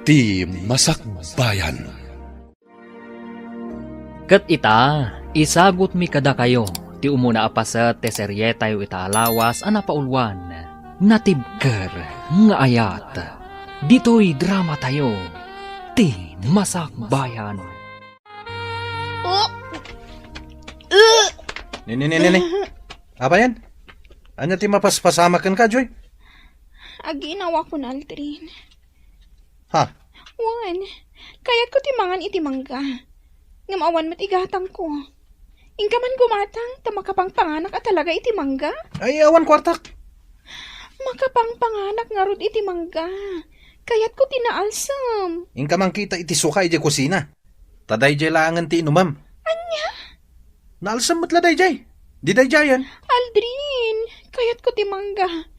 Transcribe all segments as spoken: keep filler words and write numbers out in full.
Ti Masakbayan. Ket ita, isagutmi kadakayo ti umuna a paset ti serietayo ita a lawas a napauluan, Natibker nga Ayat. Ditoy dramatayo, Ti Masakbayan. Oh! Uh! Ni, ni, ni, ni, ni. Apayen? Ania ti mapaspasamak kenka, Joy? Aginawakon, Aldrin. Ha? Wen, kayatko ti mangan iti mangga. Ngem awan met igatangko. Inka man gumatang, ta makapangpanganak a talaga iti mangga? Ay, awan kuartak. Makapangpanganak ngarud iti mangga. Kayatko ti naalsem. Inka mangkita iti suka idiay kusina. Ta daydiay laengen ti inumem. Ania? Naalsem met la daydiay. Di daydiayen. Aldrin, kayatko ti mangga.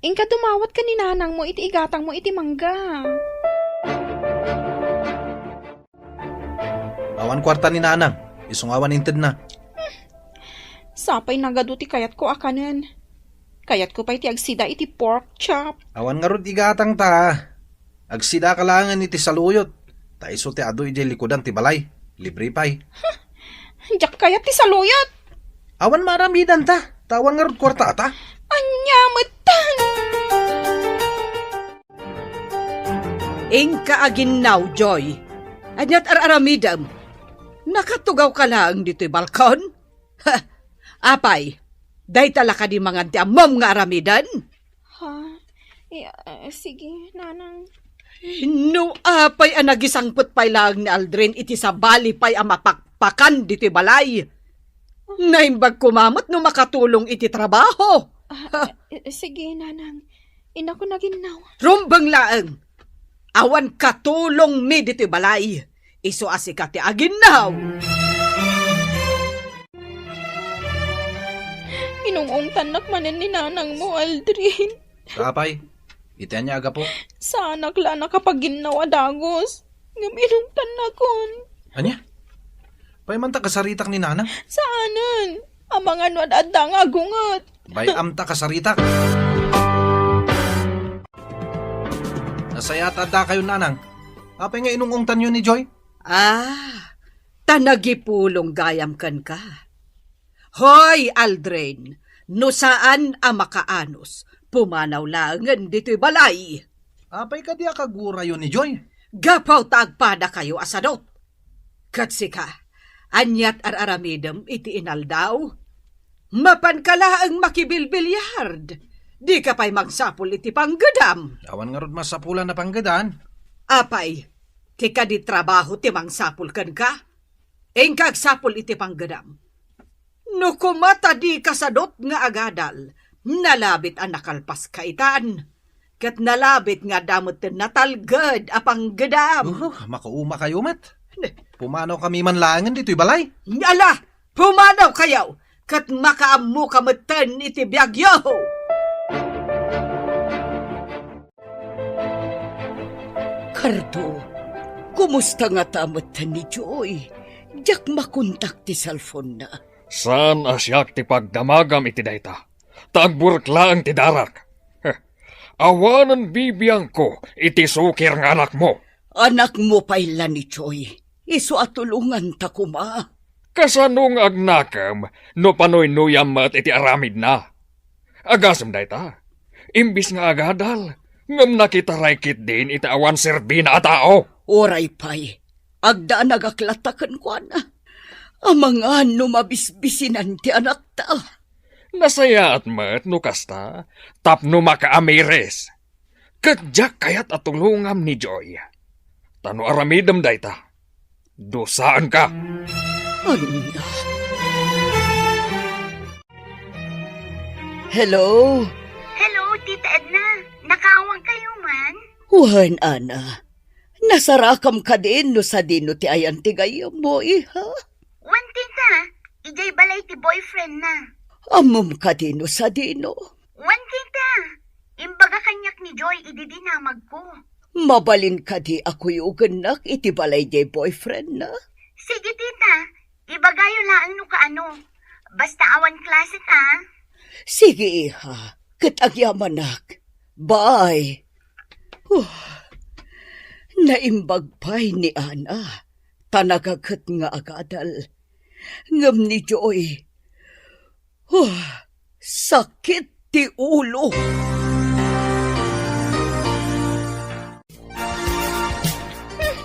Inka dumawat ken ni nanangmo iti igatangmo iti mangga. Awan kuarta ni nanang. Isu nga awan intedna. Sapay nagadu ti kayatko a kanen. Kayatko pay ti agsida iti pork chop. Awan ngarud igatang ta. Agsidaka laengen iti saluyot, ta isu ti adu idiay likudan ti balay. Libre pay. Diak kayat ti saluyot. Awan maaramidanta, ta awan ngarud kuartata. Ania metten? Inka aginnaw, Joy. Aniat ar-aramidem? Nakatugawka laeng ditoy balkon? Apay, dayta la kadi mangan ti ammom nga aramiden? Ha? Eh, ah, sige, nanang. No apay a nagisangpet pay laeng ni Aldrin iti sabali pay a mapakpakan ditoy balay. Naimbag koma met no makatulong iti trabaho. Ah, eh, sige, nanang. Inakon aginnaw. Rumbeng laeng. Awan katulongmi ditoy balay. Isu a sika ti aginnaw. Inung-ungtannak manen ni nanangmo, Aldrin. Apay, iti ania a gapu? Saanak la a nakapaginnaw a dagus. Ngem inungtannakon. Ania? Apay man ta kasaritak ni nanang? Saanen. Amangan no ad-adda nga agunget. Bay-am ta kasaritak. Nasayaat a addakayo, nanang. Apay nga inung-ungtanyo ni Joy? Ah, ta nagipulong gayam kenka. Hoy, Aldrin, no saan a makaanus, pumanaw laengen ditoy balay. Apay kadi a kagurayo ni Joy? Gapu ta agpadakayo a sadot. Ket sika, aniat ar-aramidem iti inaldaw? Mapanka laeng makibilbiliard. Dika pay mangsapul iti panggedam. Awan ngarud masapulan a panggedan. Apay, ti kadi trabaho ti mangsapul kenka? Inka agsapul iti panggedam. No koma ta dika sadot nga agadal, nalabit a nakalpaska itan. Ket nalabit nga adda metten natalged a panggedam. Oh, makaumakayo met. Ne. Pumanawkami man laengen ditoy balay. Ala, pumanawkayo, ket makaammoka metten iti biagyo. Cardo, kumusta ngata metten ni Joy? Diak makontak ti cellphone-na. Saan a siak ti pagdamagam iti dayta, ta agburek laeng ti darak. Heh, awanen bibiangko iti sukir nga anakmo. Anakmo pay la ni Joy. Isu a tulonganta koma. Kasano nga agnakem no panuynoyam met iti aramidna? Agasem dayta, imbis nga agadal, ngem nakitaray ketdin iti awan serbina a tao. Uray pay, agdanagak latta kenkuana. Amangan no mabisbisinan ti anakta. Nasayaat met no kasta, tapno makaamiris. Ket diak kayat a tulongam ni Joy. Ta no aramidem dayta, dusaenka. Ania? Hello? Hello, Tita Edna. Nakaawangkayo man? Wen, Ana. Nasarakam kadin no sadino ti ayan ti gayyemmo, iha? Wen, Tita. Idiay balay ti boyfriend-na. Ammom kadin no sadino? Wen, Tita. Imbaga kaniak ni Joy idi dinamagko. Mabalin kadi a kuyogennak iti balay diay boyfriend-na? Sige, Tita. Ibagayo laeng no kaano. Basta awan klase, ha? Sige, iha. Ket agyamanak. Bye. Huh. Naimbag pay ni Ana, ta nagaget nga agadal. Ngem ni Joy, huh, sakit ti ulo. Hmm,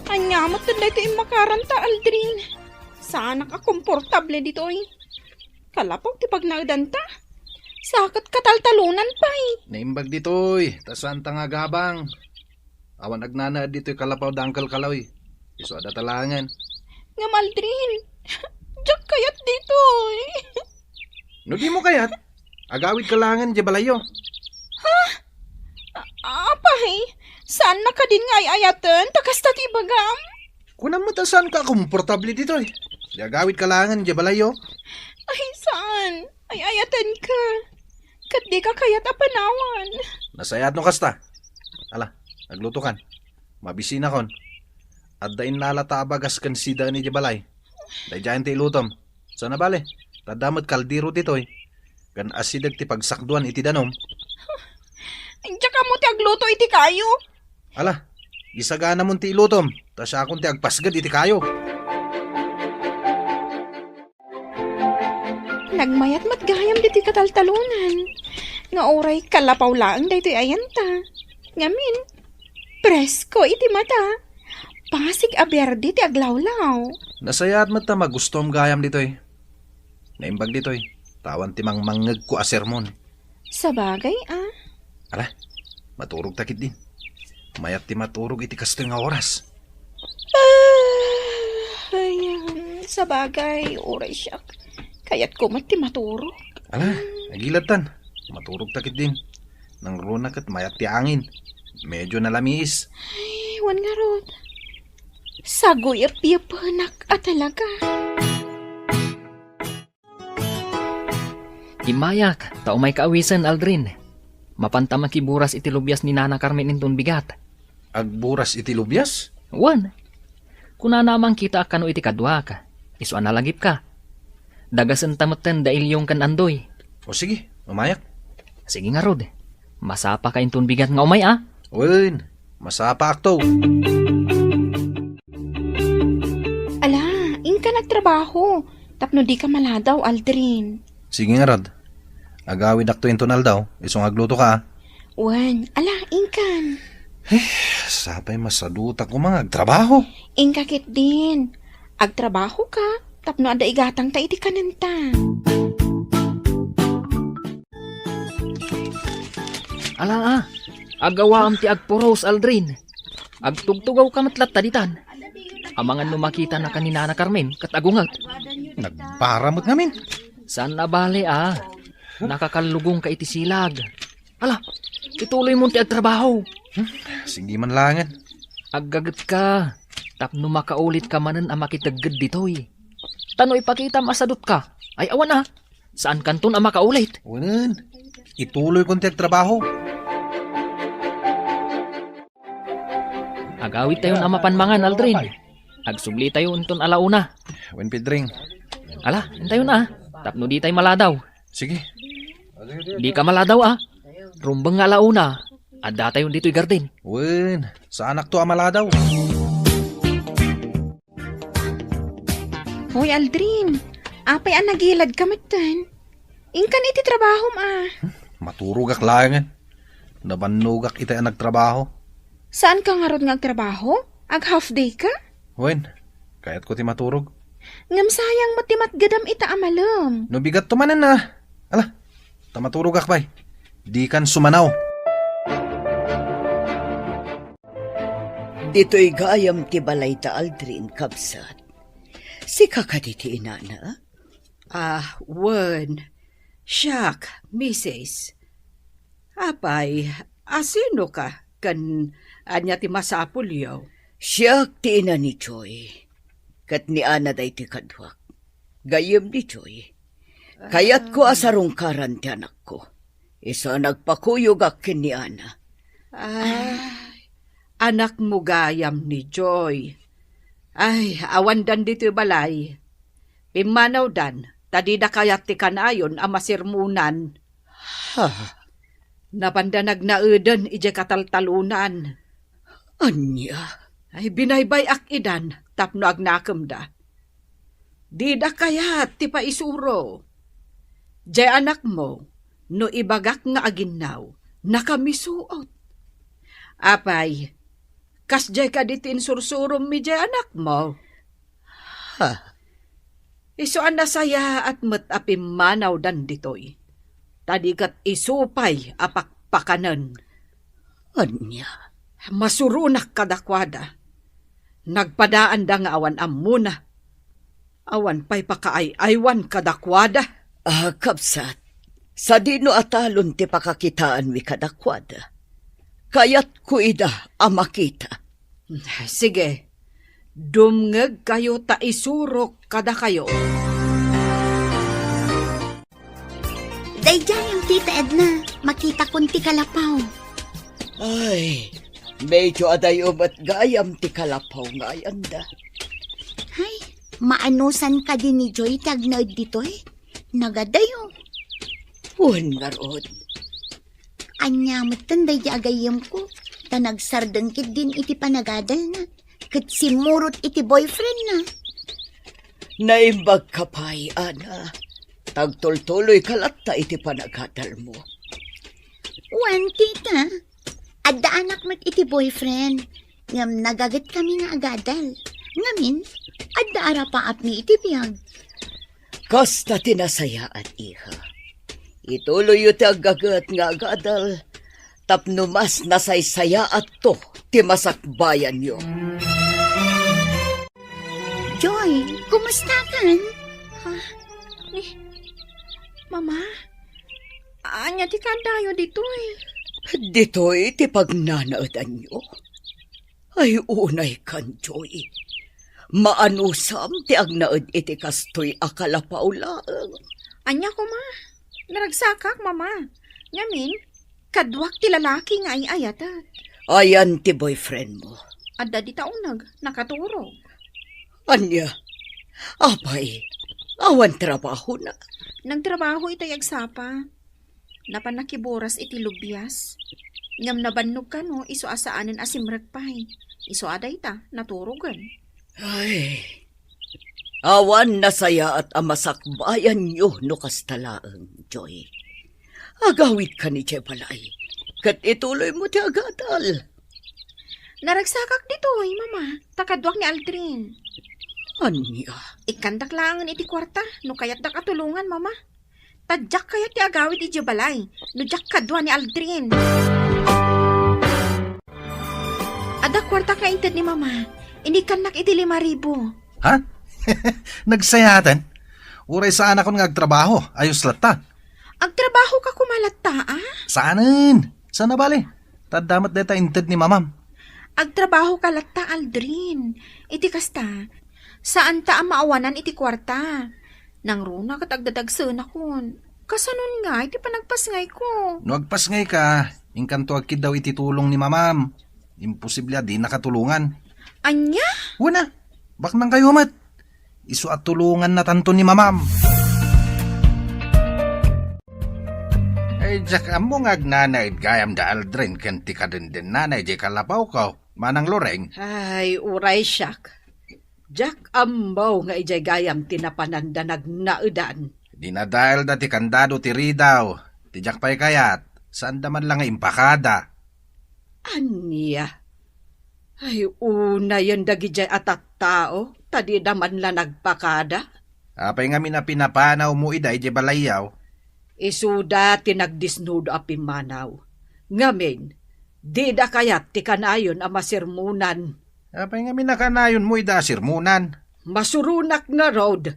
ania met daytoy immakaranta, Aldrin? Saanak a komportable ditoy. Kalapaw ti pagnaedanta. Sa ket kataltalonan pay. Naimbag ditoy, ta saanta nga agabang. Awan agnanaed ditoy kalapaw da Uncle Kaloy. Isu a data laengen. Ngem Aldrin, diak kayat ditoy. No dimo kayat, agawidka laengen idiay balayyo. Ha? A-, apay, saanna kadin nga ay-ayaten ta kasta ti ibagam? Kunam met a saanka a komportable ditoy. Di agawidka laengen idiay balayyo. Ay, saan? Ay-ayatenka. Ket dika kayat a panawan. Nasayaat no kasta. Ala, aglutokan. Mabisinakon. Adda innalata a bagas ken sidaen idiay balay. Daydiayen ti ilutom. Saan a bale, ta adda met kaldero ditoy. Ken asideg ti pagsakduan iti danum. Diak ammo ti agluto iti kayo. Ala, isaganamon ti ilutom, ta siakon ti agpasged iti kayo. Nagmayat met gayam ditoy kataltalonan, nga uray kalapaw laeng daytoy ayanta. Ngamin, presko iti mata. Pasig a berde ti aglawlaw. Nasayaat met ta magustuam gayam ditoy. Naimbag ditoy, ta awan ti mangmangngegko a sermon. Sabagay, a. Ala, maturog ta ketdin. Mayat ti maturog iti kastoy nga oras. Ah, ay, um, sabagay, uray siak. Kayatko met ti maturog. Ala, agiladtan. Maturog ta ketdin. Nangruna ket mayat ti angin. Medyo nalamiis. Ay, wen ngarud. Saguyep-yepenak a talaga. Immayak, ta umayka awisen, Aldrin. Mapanta makiburas iti lubias ni Nana Carmen inton bigat. Agburas iti lubias? Wen. Kunana a mangkitaak kano iti kaduak. Isu a nalagipka. Dagasenta metten da Ilyong ken Andoy. O sige, umayak. Sige ngarud. Masapaka inton bigat nga umay, a? Wen, masapaakto. Ala, inka nagtrabaho. Tapno dika maladaw, Aldrin. Sige ngarud. Agawidakto inton aldaw, isu nga aglutoka, a? Wen, ala, inkan. Eh, sapay masadutak koma nga agtrabaho. Inka ketdin. Agtrabahoka, tapno adda igatangta iti kanenta. Ala, a, agawaam ti agpuros, Aldrin. Agtugtugawka met latta ditan. Amangan no makitanaka ni Nana Carmen ket agunget. Nagbara met ngamin. Saan a bale, a. Nakakallugongka iti silag. Ala, ituloymon ti agtrabaho. Hmm, sige man laengen. Aggagetka, tapno makaulitka manen a makitegged ditoy. Ta no ipakitam a sadutka, ay awan a, saankanton a makaulit. Wen, ituloykon ti agtrabaho. Agawidtayon a mapan mangan, Aldrin. Agsublitayo inton alauna. Wen, Pedring. Ala, intayon a, tapno ditay maladaw. Sige. Dika maladaw, a. Rumbeng nga alauna, addatayon ditoy garden. Wen, saanakto a maladaw. Hoy, Aldrin, apay a nagiladka metten? Inkan iti trabahom, a. Hmm, maturogak laengen. Nabannogak itay a nagtrabaho. Saanka ngarud nga agtrabaho? Ag-half day ka? Wen, kayatko ti maturog. Ngem sayang met ti matgedam ita a malem. No bigatto manen a. Ala, ta maturogak pay. Dikan sumanaw. Ditoy gayam ti balay da Aldrin, kabsat. Sika kadi ti inana? Ah, wen. Siak, misis. Apay, asinoka ken ania ti masapulyo? Siak ti ina ni Joy, ket ni Ana daytoy kaduak. Gayyem ni Joy, kayatko a sarungkaran ti anakko. Isu a nagpakuyogak ken ni Ana. Ay, anakmo gayam ni Joy. Ay, awandan ditoy balay. Pimmanawdan, ta dida kayat ti kanayon a masermonan. Ha? Napanda nagnaeden idiay kataltalonan. Ania? Ay, binaybay-ak idan tapno agnakemda. Dida kayat ti paisuro. Diay anakmo, no ibagak nga aginnaw, nakamisuot. Apay, kasdiay kadi ti insursurom mi diay anakmo? Ha? Isu a nasayaat met a pimmanawdan ditoy. Ta di ket isu pay a pakpakanen. Ania? Masuronak kadakuada. Nagpadaanda nga awan ammona. Awan pay pakaay-aywan kadakuada. Ah, kabsat, sadino a talon ti pakakitaanmi kadakuada? Kayatko ida a makita. Sige, dumngegkayo ta isurok kadakayo. Daydiay, Tita Edna, makitakon ti kalapaw. Ay, medyo adayo met gayam ti kalapaw nga ayanda. Ay, maanusan kadi ni Joy ti agnaed ditoy? Nagadayo. Wen ngarud. Ania metten daydi a gayyemko, ta nagsardeng ketdin iti panagadalna, ket simmurot iti boyfriendna. Naimbagka pay, Ana. Tagtultuloyka latta iti panagadalmo. Wen, tita. Adda anak met iti boyfriend, ngem nagagetkami nga agadal. Ngamin, adda arapaapmi iti biag. Kasta ti nasayaat, iha. Ituloyyo ti aggaget nga agadal tapno mas nasaysayaatto ti masakbayanyo. Joy, kumustakan? Ha? Ni, Mama? Ania ti kaadayo ditoy? Ditoy ti pagnanaedanyo? Ay, unaykan, Joy. Maanusam ti agnaed iti kastoy a kalapaw laeng. Ania koma? Naragsakak, Mama. Ngamin, kaduak ti lalaki nga ay-ayatek. Ayan ti boyfriend mo? Adda dita uneg, nakaturog. Ania? Apay, awan trabahona? Nagtrabaho ita agsapa. Napan nakiburas iti lubias. Ngem nabannog kano isu a saanen a simrek pay. Isu a dayta, naturogen. Ay, awan nasayaat a masakbayanyo no kasta laeng, Joy. Agawidka idiay balay, ket ituloymo ti agadal. Naragsakak ditoy, Mama, ta kaduak ni Aldrin. Ania? Ikkandak laengen iti kuarta, no kayatdak a tulongan, Mama. Ta diak kayat ti agawid idiay balay, no diak kadua ni Aldrin. Adda kuarta nga inted ni Mama, inikkannak iti lima ribu. Ha? Nagsayaten? Uray saanakon nga agtrabaho, ayos latta. Agtrabahoka koma latta, a? Saanen? Saan a bale? Ta adda met dayta inted ni Mamam. Agtrabahoka latta, Aldrin. Iti kasta, saanta a maawanan iti kuarta. Nangruna ket agdadagsenakon. Kasanon ngay ti panagpasngayko? No agpasngayka, inkanto agkiddaw iti tulong ni Mamam. Imposible a dinaka tulongan. Ania? Wen a, baknangkayo met. Isu a tulongannatanto ni Mamam. Ay, diak ammo nga agnanaed gayam da Aldrin ken ti kadendennana idiay kalapawko, Manang Loreng. Ay, uray siak. Diak ammo nga idiay gayam ti napananda nagnaedan. Dinadaelda ti kandado ti ridaw. Ti diak pay kayat, saanda man la nga impakada. Ania? Ay, unayen dagidiay a tattao, ta dida man la nagpakada. Apay ngamin a pinapanawmo ida idiay balayyo? Isuda ti nagdisnudo a pimmanaw. Ngamin, dida kayat ti kanayon a masermonan. Apay ngamin a kanayonmo ida a sermonan? Masuronak ngarud.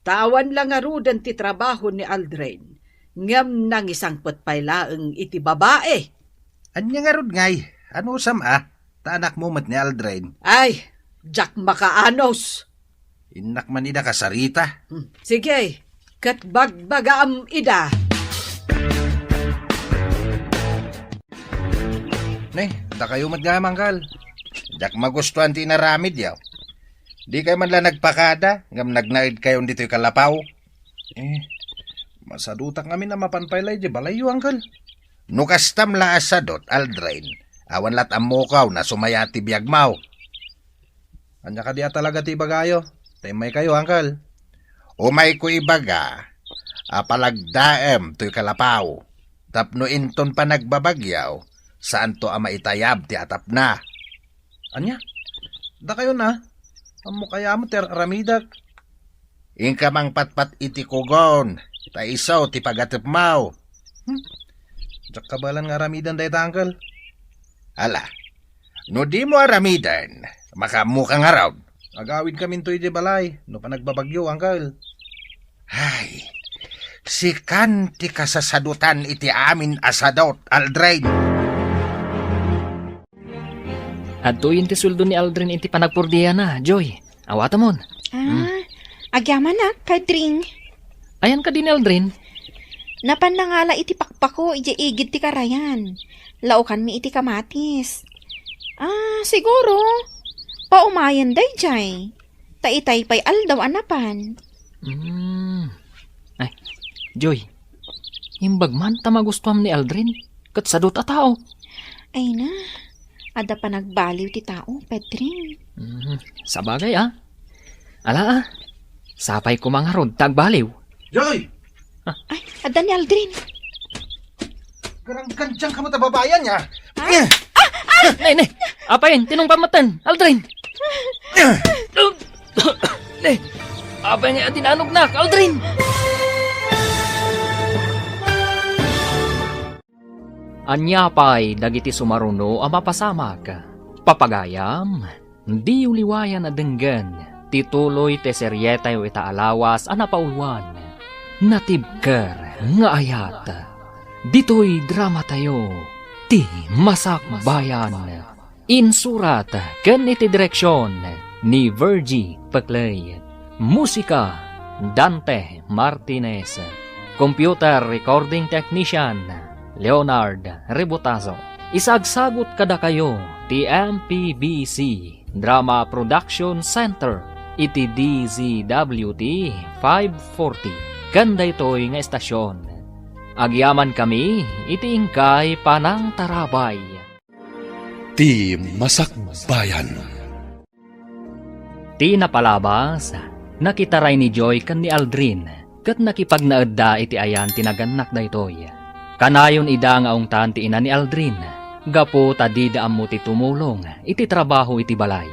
Ta awan la ngaruden ti trabaho ni Aldrin, ngem nangisangpet pay laeng iti babai. Ania ngarud ngay? Anusam a? Ta anakmo met ni Aldrin. Ay, diak makaanus. Innak man ida kasarita. Hmm, sige, ket bagbagaam ida. Ne, dakayo met gayam, Angkal. Diak magustuan ti inaramidyo. Dikay man la nagpakada, ngem nagnaedkayon ditoy kalapaw. Eh, masadutak ngamin a mapan pay la idiay balayyo, Angkal. No kastam la a sadut, Aldrin, Awan lat ammokaw no sumaya ti biagmo. Ania kadi a talaga ti ibagayo? Ta immaykayo, Uncle. Umayko ibaga a palagdaem toy kalapaw tapno inton panagbabagyo, saanto a maitayab ti atapna. Ania? Dakayo na? Ammok aya met ti ar-aramidek. Inka mangpatpat iti kugon, ta isu ti pagatepmo. Hmm? Diak kabaelan nga aramiden dayta, Uncle. Ala, no dimo aramiden, makaammoka ngarud. Agawidkaminto idiay balay, no panagbabagyo, Uncle. Ay, sikan ti kasasadutan iti amin a sadut, Aldrin. Adtoyen ti sueldo ni Aldrin iti panagpurdiana, Joy. Awatamon. Ah, Hmm. Agyamanak, Pedring. Ayan kadi ni Aldrin? Napan nangala iti pakpako idiay igid ti karayan. Laokanmi iti kamatis. Ah, siguro, paumayen daydiay. Ta itay pay aldaw a napan. Hmm. Ay, Joy, imbag man ta magustuam ni Aldrin, ket sadut a tao. Ay na, adda panagbaliw ti tao, Pedring. Hmm, sabagay, ah. Ala, ah. Sapay koma ngarud ta agbaliw. Joy! Ay, adda ni Aldrin. Garanggandiangka met a babai ania? Ha? Ne, ne. Apay, tinungpam metten, Aldrin. Ne. Apay nga dinanognak, Aldrin. Ania pay dagiti sumaruno a mapasamak? Papagayam, diyo liwayan a denggen ti tuloy ti serietayo ita a lawas a napauluan, Natibker nga Ayat. Ditoy dramatayo, ti Masakbayan. Insurat ken iti direksion ni Virgie Peclay. Musika, Dante Martinez. Computer recording technician, Leonard Rebotazo. Isagsagut kadakayo ti M P B C Drama Production Center iti D Z W T five forty ken daytoy nga estasion. Agyamankami iti inkay panangtarabay. Ti Masakbayan. Ti napalabas, nakitaray ni Joy ken ni Aldrin, ket nakipagnaedda iti ayan ti nagannak daytoy. Kanayon ida nga ungtan ti ina ni Aldrin, gapu ta dida ammo ti tumulong iti trabaho iti balay.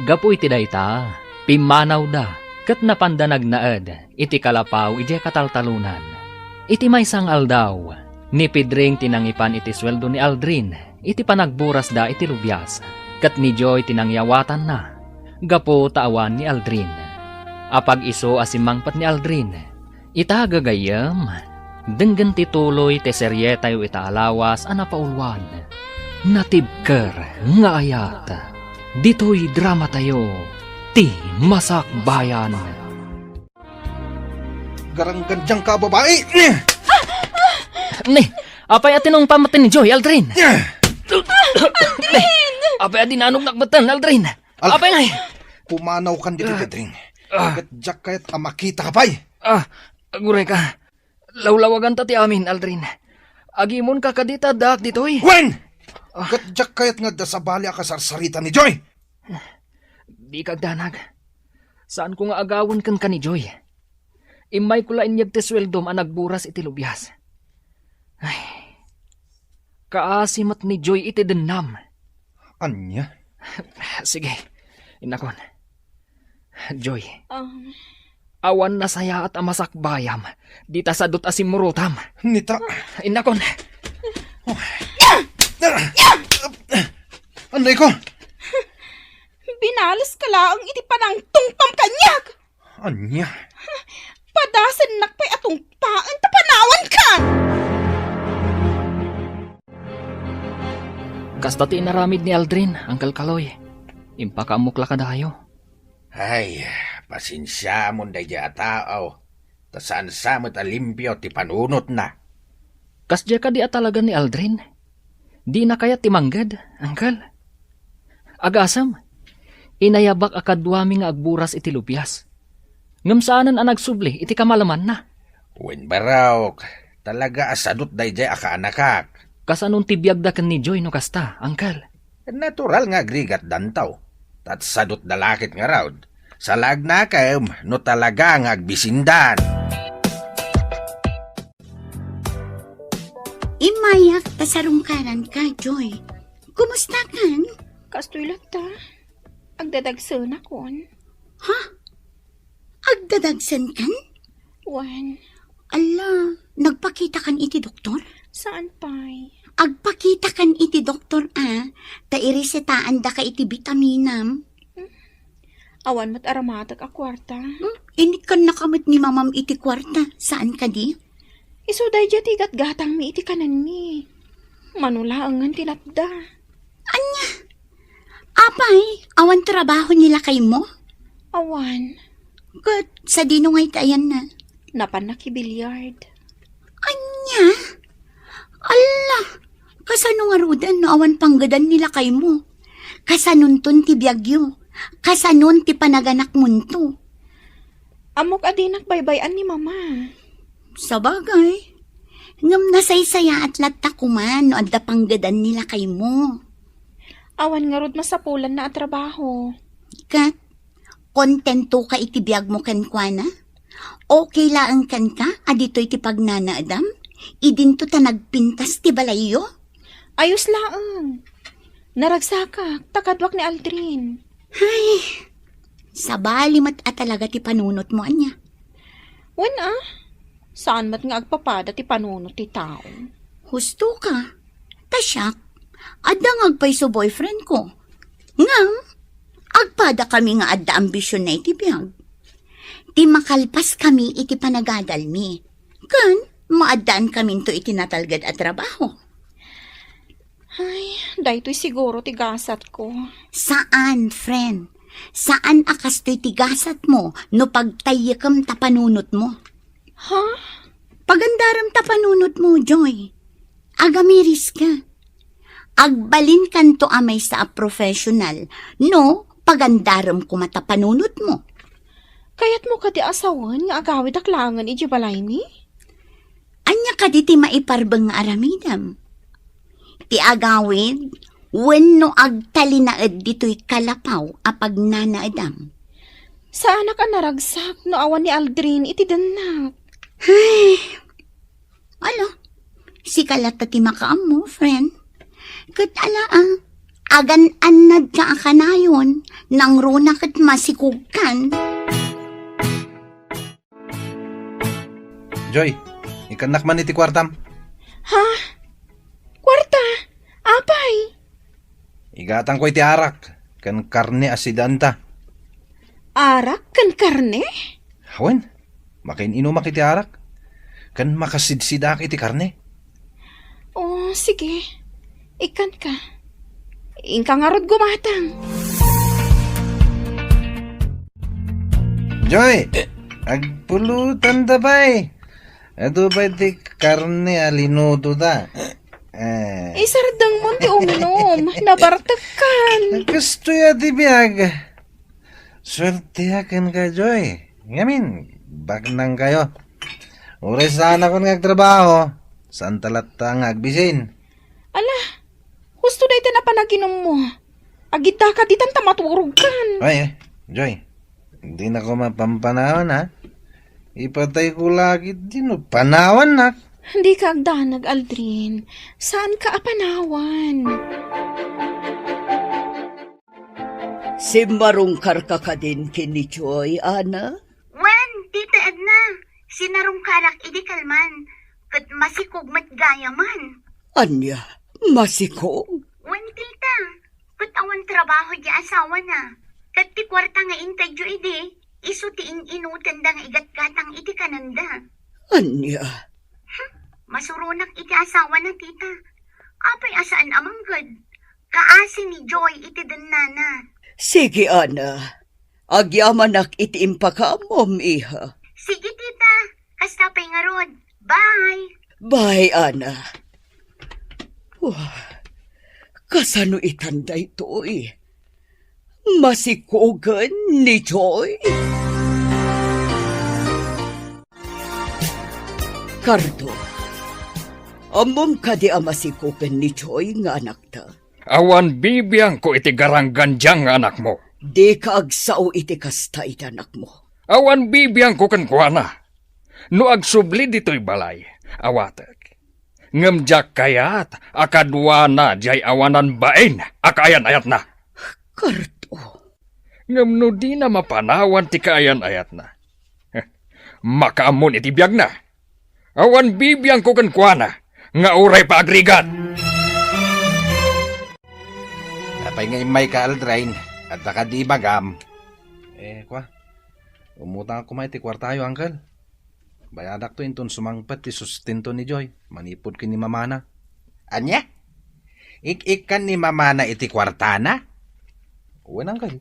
Gapu iti dayta, pimmanawda ket napanda nagnaed iti kalapaw idiay kataltalonan. Iti maysa nga aldaw, ni Pedring ti nangipan iti sueldo ni Aldrin iti panagburasda iti lubias, ket ni Joy ti nangyawatanna gapu ta awan ni Aldrin. Apag-isu a simmangpet ni Aldrin, ita gagayyem, denggen ti tuloy ti serietayo ita a lawas a napauluan, Natibker nga Ayat. Ditoy dramatayo, ti Masakbayan. Garanggandiangka a babai! Ne, apay a tinungpam metten ni Joy, Aldrin? Aldrin! Apay a dinanognak metten, Aldrin? Al- Apay ngay? Pumanawkan ditoy, Pedring. Ah. Ket diak kayat a makitaka pay. Ah, agurayka. Lawlawaganta ti amin, Aldrin. Agimonka kadi ta addaak ditoy? Wen! Ah. Ket diak kayat nga adda sabali a kasarsarita ni Joy. Dika agdanag. Saanko nga agawen kenka ni Joy. Immayko la inyeg ti sueldom a nagburas iti lubias. Ay, kaasi met ni Joy iti dennam. Ania? Sige, innakon. Joy, Um, awan nasayaat a masakbayam dita sadut a simmurotam. Nita. Innakon. Anay ko. Binaleska laeng iti panangtungpam kaniak. Ania? Padasennak pay a tungpaen ta panawanka. Kasta ti inaramid ni Aldrin, Uncle Kaloy. Impakaammok la kadayo. Ay, pasensiamon daydiay a tao, ta saan sa met a limpio ti panunotna. Kasdiay kadi a talaga ni Aldrin? Dina kayat ti mangged, Uncle? Agasem, inayabak a kaduami nga agburas iti lubias. Ngem saanen a nagsubli iti kamalemanna. Wen barok, talaga a sadut daydiay a kaanakak. Kasanon ti biagda ken ni Joy no kasta, Uncle? Natural nga agrigatdanto. Tatsadotda la ket ngarud. Salagnakem no talaga nga agbisindan. Immayak ta sarungkaranka, Joy. Kumustakan? Kastoy latta. Agdadagsenakon. Ha? Agdadagsenkan? Wen. Alla, nagpakitakan iti doktor? Saan pay? Agpakitakan iti doktor a, ta iresetaandaka iti bitaminam. Hmm. Awan met aramatek a kuarta. Hmm? Inikkannaka met ni mamam iti kuarta, saan kadi? Isu daydiay ti gatgatangmi iti kanenmi. Mano laengen ti natda. Ania? Apay, awan trabaho ni lakaymo? Awan. Ket sadino ngay ti ayanna? Napanna ki billiard. Ania? Alla, kasano ngaruden no awan panggedan ni lakaymo? Kasanonton ti biagyo? Kasanon ti panaganakmonto? Ammok a dinak baybay-an ni Mama. Sabagay. Ngem nasaysayaat latta koma no adda panggedan ni lakaymo. Awan ngarud masapulanna a trabaho. Ket, kontentoka iti biagmo kenkuana? Okay laeng kenka a ditoy ti pagnanaedam? Idinto ta nagpintas ti balayyo? Ayos laeng. Naragsakak, ta kaduak ni Aldrin. Ay, sabali met a talaga ti panunotmo, ania? Wen a, saan met nga agpapada ti panunot ti tao. Husto ka. Ta siak, adda nga agpayso boyfriend ko. Ngem, agpada kami nga adda ambisionna iti biag. Ti makalpas kami iti panagadalmi. Ken, maaddaan kaminto iti natalged a trabaho. Ay, daytoy siguro ti gasatko. Saan, friend. Saan a kastoy ti gasatmo no pagtayyekem ta panunotmo. Ha? Pagandarem ta panunotmo, Joy. Agamiriska. Agbalinkanto a maysa a professional no pagandarem koma ta panunotmo. Kayatmo kadi a sawen nga agawidak laengen idiay balaymi? Ania kadi ti maiparbeng nga aramidem? Ti agawid wenno agtalinaed ditoy kalapaw a pagnanaedam? Saanak a naragsak no awan ni Aldrin iti dennak. Ay, ala, sika latta ti makaammo, friend. Ket ala, ah, agan-annadka a kanayon, nangruna ket masikogkan. Joy, ikkannak man iti kuartam. Ha? Kuarta? Apay? Igatangko iti arak ken karne a sidaanta. Arak ken karne? Wen, makain-inumak iti arak ken makasidsidaak iti karne. O, sige. Ikkanka. Inka ngarud gumatang. Joy, agpulotanda pay. Adu pay ti karne a linutoda. Eh. Isardengmon ti uminum. Nabartekkan. Kastoy a ti biag. Suerteak kenka, Joy. Ngamin, baknangkayo. Uray saanakon nga agtrabaho, saanta latta nga agbisin. Ala, husto dayta a panaginummo. Agiddaka ditan ta maturogkan. Ay, eh, Joy, dinako mapampanawan, ha? Ipatayko la ket dino panawannak. Dika agdanag, Aldrin. Saanka a panawan. Simmarungkarka kadin ken ni Joy, Ana? Wen, Tita Edna, sinarungkarak idi kalman, ket masikog met gayamen. Ania? Masikog? Wen, Tita, ket awan trabaho di asawana. Ket ti kuarta nga intedyo idi, isu ti in-inutenda nga igatgatang iti kanenda. Ania? Hm, masuronak iti asawana, Tita. Apay a saan a mangged? Kaasi ni Joy iti dennana. Sige, Ana. Agyamanak iti impakaammom, iha. Sige, Tita. Kasta pay ngarud. Bye. Bye, Ana. Wah, kasano itan daytoy? Masikogen ni Joy? Kardo, Ammom kadi a masikopen ni Joy nga anakta? Awan bibiangko iti garanggandiang nga anakmo. Dika agsao iti kasta iti anakmo. Awan bibiangko kenkuana. No agsubli ditoy balay, awatek. Ngem diak kayat a kaduana diay awanan bain a kaayan-ayatna. Karto. Ngem no dina mapanawan ti kaayan-ayatna, makaammon iti biagna. Awan bibiangko kenkuana nga uray pa agrigat. Apay nga immayka, Aldrin? Adda kadi ibagam? Eh, kwa, umutangak koma iti kuartayo, Uncle. Bayadakto inton sumangpet ti sustento ni Joy manipud ken ni mamana. Ania? Ik-ikkan ni mamana iti kuartana? Wen, Uncle.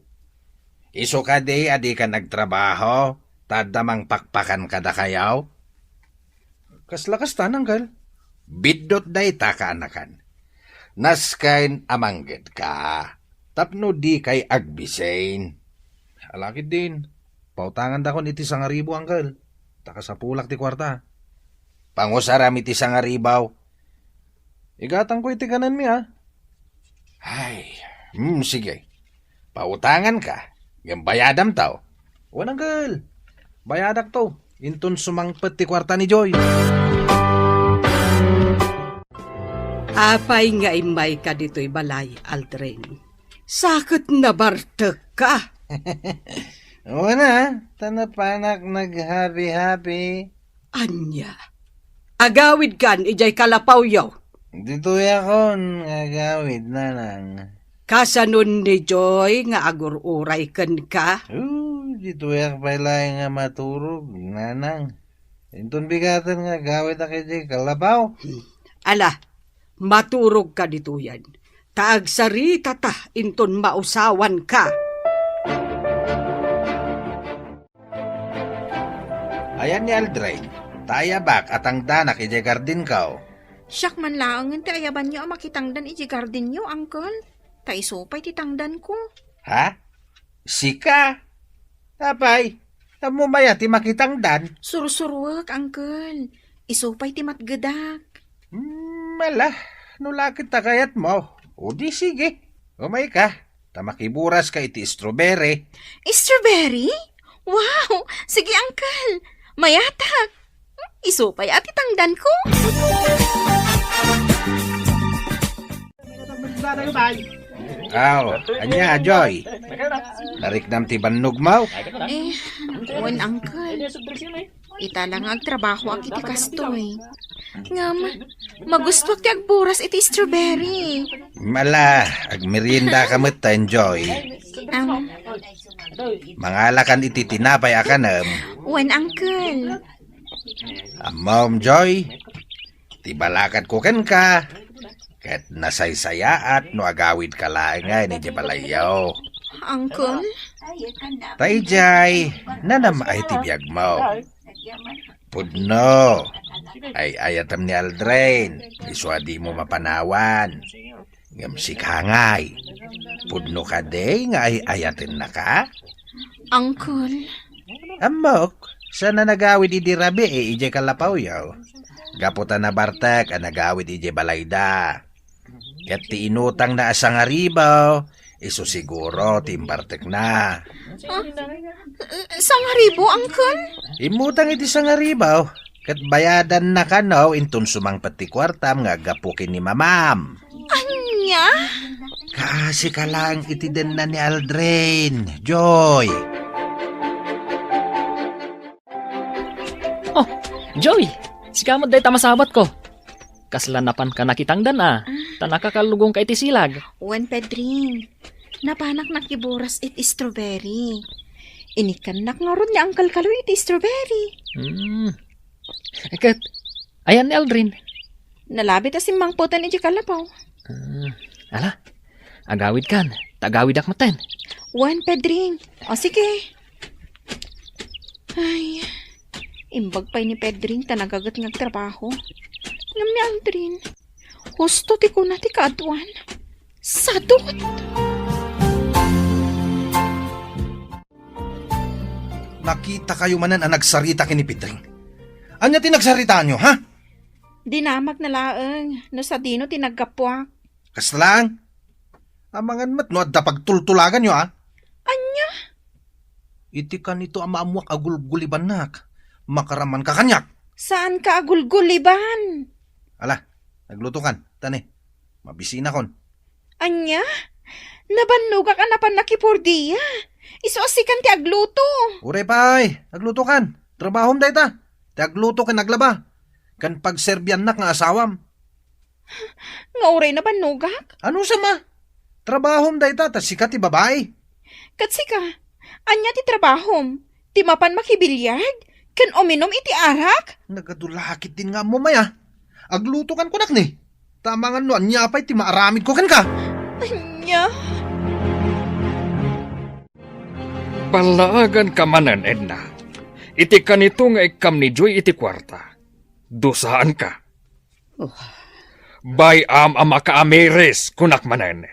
Isu kadi a dikan agtrabaho, ta adda mangpakpakan kadakayo? Kasla kasta, Uncle. Biddut dayta, kaanakan. Nasken a manggedka tapno dikay agbisin. Ala ketdin, pautangandakon iti sangaribu, Uncle. Ta kasapulak ti kuarta. Pangusaram iti sangaribu. Igatangko iti kanenmi, a. Ay, hmm, sige. Pautanganka, ngem bayadamto. Wen, Uncle. Bayadakto inton sumangpet ti kuarta ni Joy. Apay nga immayka ditoy balay, Aldrin? Sa ket nabartekka. Wen a, ta napanak naghabi-habi. Ania? Agawidkan idiay kalapawyo? Ditoyakon nga agawid, nanang. Kasanon ni Joy nga agur-uray kenka? Oh, ditoyak pay laeng nga maturog, nanang. Inton bigaten nga agawidak idiay kalapaw. Hmm. Ala, maturogka ditoyen. Ta agsaritata inton mausawanka. Ayan ni Aldrin, ta ayabak a tangdanak idiay gardenko. Siak man laengen ti ayabanyo a makitangdan idiay gardenyo, Uncle. Ta isu pay ti tangdanko. Ha? Sika? Apay, ammom aya ti makitangdan? Sursuruek, Uncle. Isu pay ti matgedak. Hmm, ala, no la ket ta kayatmo, o di sige. Umayka, ta makiburaska iti strawberry. Strawberry? Wow! Sige, Uncle. Mayatak. Isu pay a ti tangdanko. Aw, ania, Joy? Nariknam ti bannogmo? Eh, wen, Uncle. Ita la nga agtrabahoak iti kastoy. Ngem, magustuak ti agburas iti strawberry. Ala, agmeriendaka metten, Joy. Am. Mangalakan iti tinapay a kanem. Wen, Uncle. Ammom, Joy, ti balakadko kenka, ket nasaysayaat no agawidka laengen idiay balayyo. Uncle? Ta idiay, nanam-ay ti biagmo. Pudno, ay-ayatem ni Aldrin, isu a dimo mapanawan. Ngem sika ngay, pudno kadi nga ay-ayatennaka? Uncle. Ammok, saan a nagawid idi rabii idiay kalapawyo. Gapu ta nabartek a nagawid idiay balayda. Ket ti inutangna a sangaribu, isu siguro ti imbartekna. Ah, sangaribu, Uncle? Immutang iti sangaribu, ket bayadanna kano inton sumangpet ti kuartam nga aggapu ken ni mamam. Ania? Kaasika laeng iti denna ni Aldrin, Joy. Oh, Joy! Sika met dayta masabatko. Kasla napanka nakitangdan a, ta nakakallugonka iti silag. Wen, Pedring. Napanak nakiburas iti strawberry. Inikkannak ngarud ni Uncle Kaloy iti strawberry. Hmm. Ket, ayan ni Aldrin? Nalabit a simmangpeten iti kalapaw. Hmm. Ala, agawidkan, ta agawidak metten. Wen, Pedring. O, sige. Ay, imbag pay ni Pedring ta nagaget nga agtrabaho. Ngem ni Aldrin, husto ti kuna ti kaaduan. Sadut! Nakitakayo manen a nagsarita ken ni Pedring. Ania ti nagsaritaanyo, ha? Dinamagna laeng no sadino ti naggapuak. Kasta laeng? Amangan met no adda pagtultulaganyo, a? Ania? Iti kanito a maammoak a gulgulibannak, makaramanka kaniak. Saanka a gulguliban? Ala, aglutokan, ta ne, mabisinakon. Ania? Nabannogak a napan nakipordia. Isu a sikan ti agluto. Uray pay, aglutokan. Trabahom dayta. Ti agluto ken aglaba. Ken pagserbiannak nga asawam. Nga uray nabannogak? Ano sama? Trabahom dayta, ta sika ti babai. Ket sika, ania ti trabahom? Ti mapan makibiliard? Ken uminum iti arak? Nagadu la ketdin nga ammom aya. Aglutokan kunak ni. Ta amangan no ania pay ti maaramidko kenka. Ania? Ballaaganka manen, Edna. Iti kanito nga ikkam ni Joy iti kuarta. Dusaanka. Oh. Bay-am a makaamiris, kunak manen.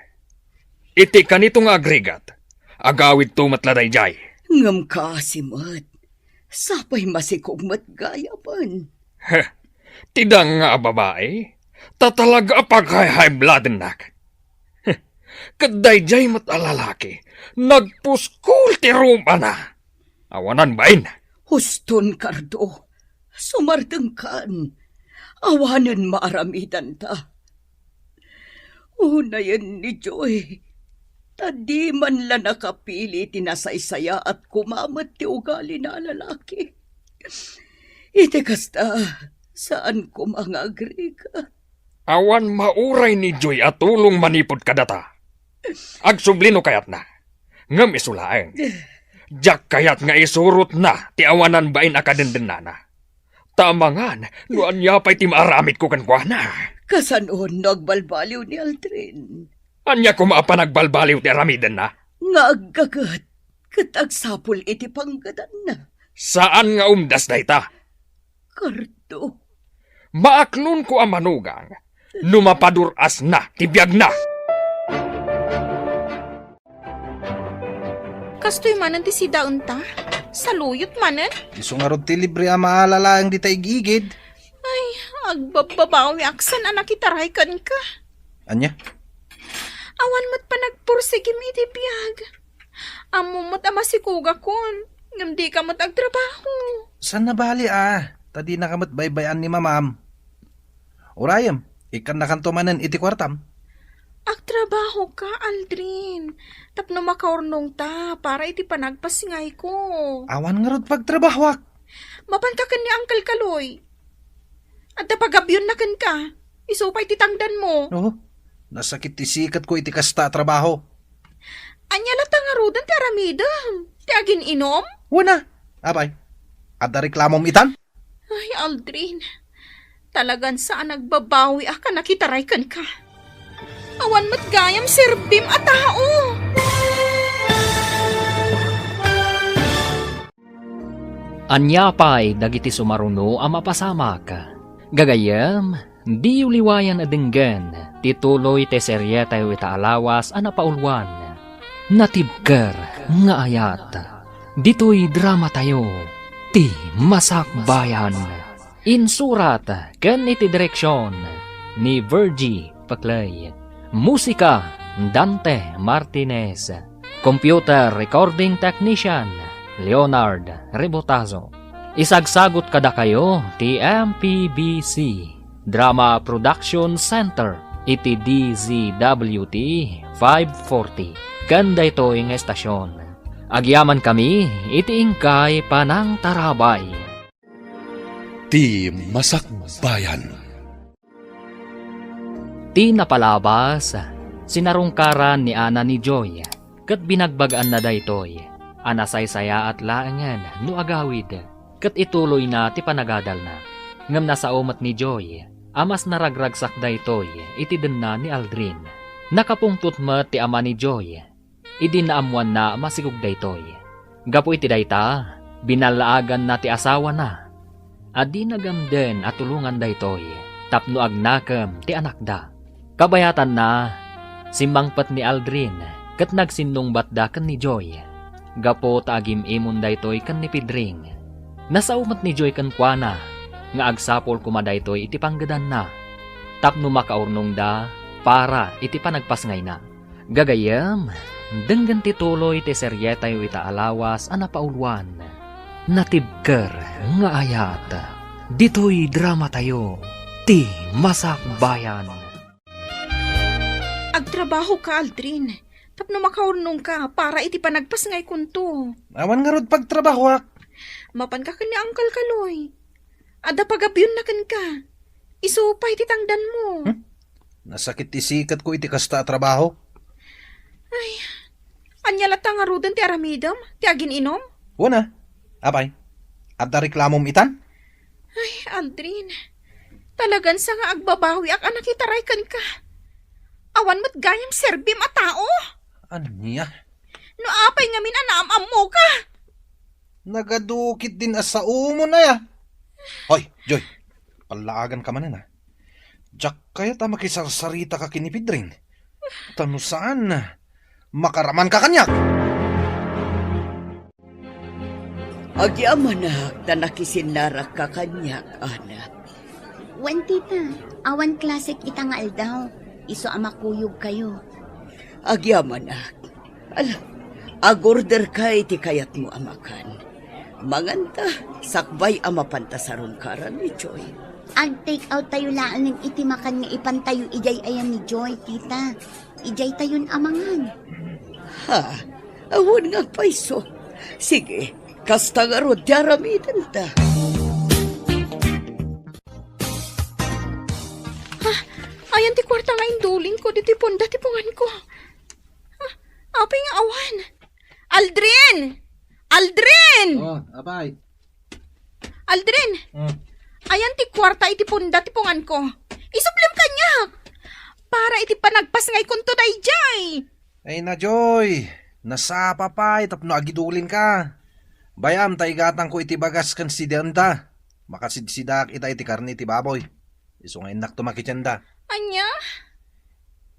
Iti kanito nga agrigat, agawidto met la daydiay. Ngem kaasi met, sapay masikog met gayamen. Heh, ti danga a babai, ta talaga a paghayhaybladennak. Heh, ket daydiay met a lalaki, nagpuskol ti rumana. Awanan bain. Huston, Cardo. Sumardengkan. Awanen maaramidanta. Unayen ni Joy, ta di man la nakapili ti nasaysayaat koma met ti ugalina a lalaki. Iti kasta, saan koma nga agrigat. Awan mauray ni Joy a tulong manipud kadata. Agsubli no kayatna. Ngem isu laeng. Diak kayat nga isurotna ti awanan bain a kadendennana. Ta amangan no ania pay ti maaramidko kenkuana. Kasano no agbalbaliw ni Aldrin? Ania koma a panagbalbaliw ti aramidenna? Nga aggaget ket agsapul iti panggedanna. Saan nga umdas dayta. Cardo. Maaklonko a manugang no mapadur-asna ti biagna. Kastoy manen ti sidaenta? Saluyot manen? Isu ngarud ti libre a maala laeng dita igigid. Ay, agbabbabawiak saan a nakitaray kenka. Ania? Awan met panagpursigim iti biag. Ammom met a masikogakon, ngem dika met agtrabaho. Saan a bali a, ta dinaka met baybay-an ni mamam. Urayem, ikkannakanto manen iti kuartam. Agtrabahoka, Aldrin, tapno makaurnongta para iti panagpasingayko. Awan ngarud pagtrabahoak. Mapanta ken ni Uncle Kaloy. Adda pagabionna kenka. Isu pay ti tangdanmo. Oh, nasakit ti siketko iti kasta a trabaho. Ania latta ngaruden ti aramidem? Ti agin-inom? Wen a. Apay, adda reklamom itan? Ay, Aldrin. Talagan saan a nagbabawiak a nakitaray kenka. Awan met gayam serbim a tao. Ania pay dagiti sumaruno a mapasamak? Gagayyem, diyo liwayan a denggen ti tuloy ti serietayo ita a lawas a napauluan, Natibker nga Ayat. Ditoy dramatayo, Ti Masakbayan. Insurat ken iti direksion ni Virgie Paclay. Musika, Dante Martinez. Computer recording technician, Leonard Rebotazo. Isagsagut kadakayo ti M P B C Drama Production Center iti D Z W T five forty. Ken daytoy nga estasion, agyamankami iti inkay panangtarabay. Ti Masakbayan. Ti napalabas, sinarungkaran ni Ana ni Joy, ket binagbag-anna daytoy a nasaysayaat laengen no agawid, ket ituloyna ti panagadalna. Ngem nasao met ni Joy a mas naragragsak daytoy iti denna ni Aldrin. Nakapungtot met ti ama ni Joy idi naammoanna a masikog daytoy. Gapu iti dayta, binallaaganna ti asawana a di nagamden a tulongan daytoy tapno agnakem ti anakda. Kabayatanna, simmangpet ni Aldrin ket nagsinnungbatda ken ni Joy gapu ta agim-imon daytoy ken ni Pedring. Nasao met ni Joy kenkuana nga agsapul koma daytoy iti panggedanna tapno makaurnongda para iti panagpasngayna. Gagayyem, denggen ti tuloy ti serietayo ita a lawas a napauluan, Natibker nga Ayat. Ditoy dramatayo, ti Masakbayan. Agtrabaho ka, Aldrin, tapno makaurnong ka para iti panagpasngay kunto. Awan ngarud pagtrabahoak. Mapan ka ken ni Uncle Kaloy. Adda pagabionna kenka. Isu pay ti tangdanmo. Hmm? Nasakit ti siketko iti kasta a trabaho. Ay, ania latta ngaruden ti aramidem? Ti agin-inom? Wen a. Apay, adda reklamom itan? Ay, Aldrin, talagan sa nga agbabawiak a nakitaray kenka. Awan met gayam serbim a tao. Ania? No apay ngamin a naam-ammoka? Nagadu ketdin a saomon aya. Hoy, Joy, pallaaganka manen a. Diak kayat a makisarsaritaka ken ni Pedring. Ta no saan, makaramanka kaniak. Agyamanak ta nakisinnarakka kaniak, Ana. Wen, tita, awan klasek ita nga aldaw. Isu a makuyogkayo. Agyamanak. Ala, agorderka iti kayatmo a makan. Manganta, sakbay a mapanta sarungkaran ni Joy. Ag-take out tayo laeng iti makan nga ipantayo idiay ayan ni Joy, tita. Idiay tayon a mangan. Ha? Awan nga agpayso. Sige, kasta ngarud ti aramidenta. Ha? Ayan ti kuarta nga indulingko ditoy punda ti punganko. Ha? Apay nga awan? Aldrin! Aldrin! Oh, apay. Aldrin! Hmm. Ayan ti kuarta iti punda ti punganko. Isublem kaniak! Para iti panagpasngaykonto daydiay! Ay na, Joy. Nasapa pay tapno agidulinka. Bay-am ta igatangko iti bagas ken sidaenda. Makasidsidaak ita iti karne iti baboy. Isu nga innakto makitienda. Ania?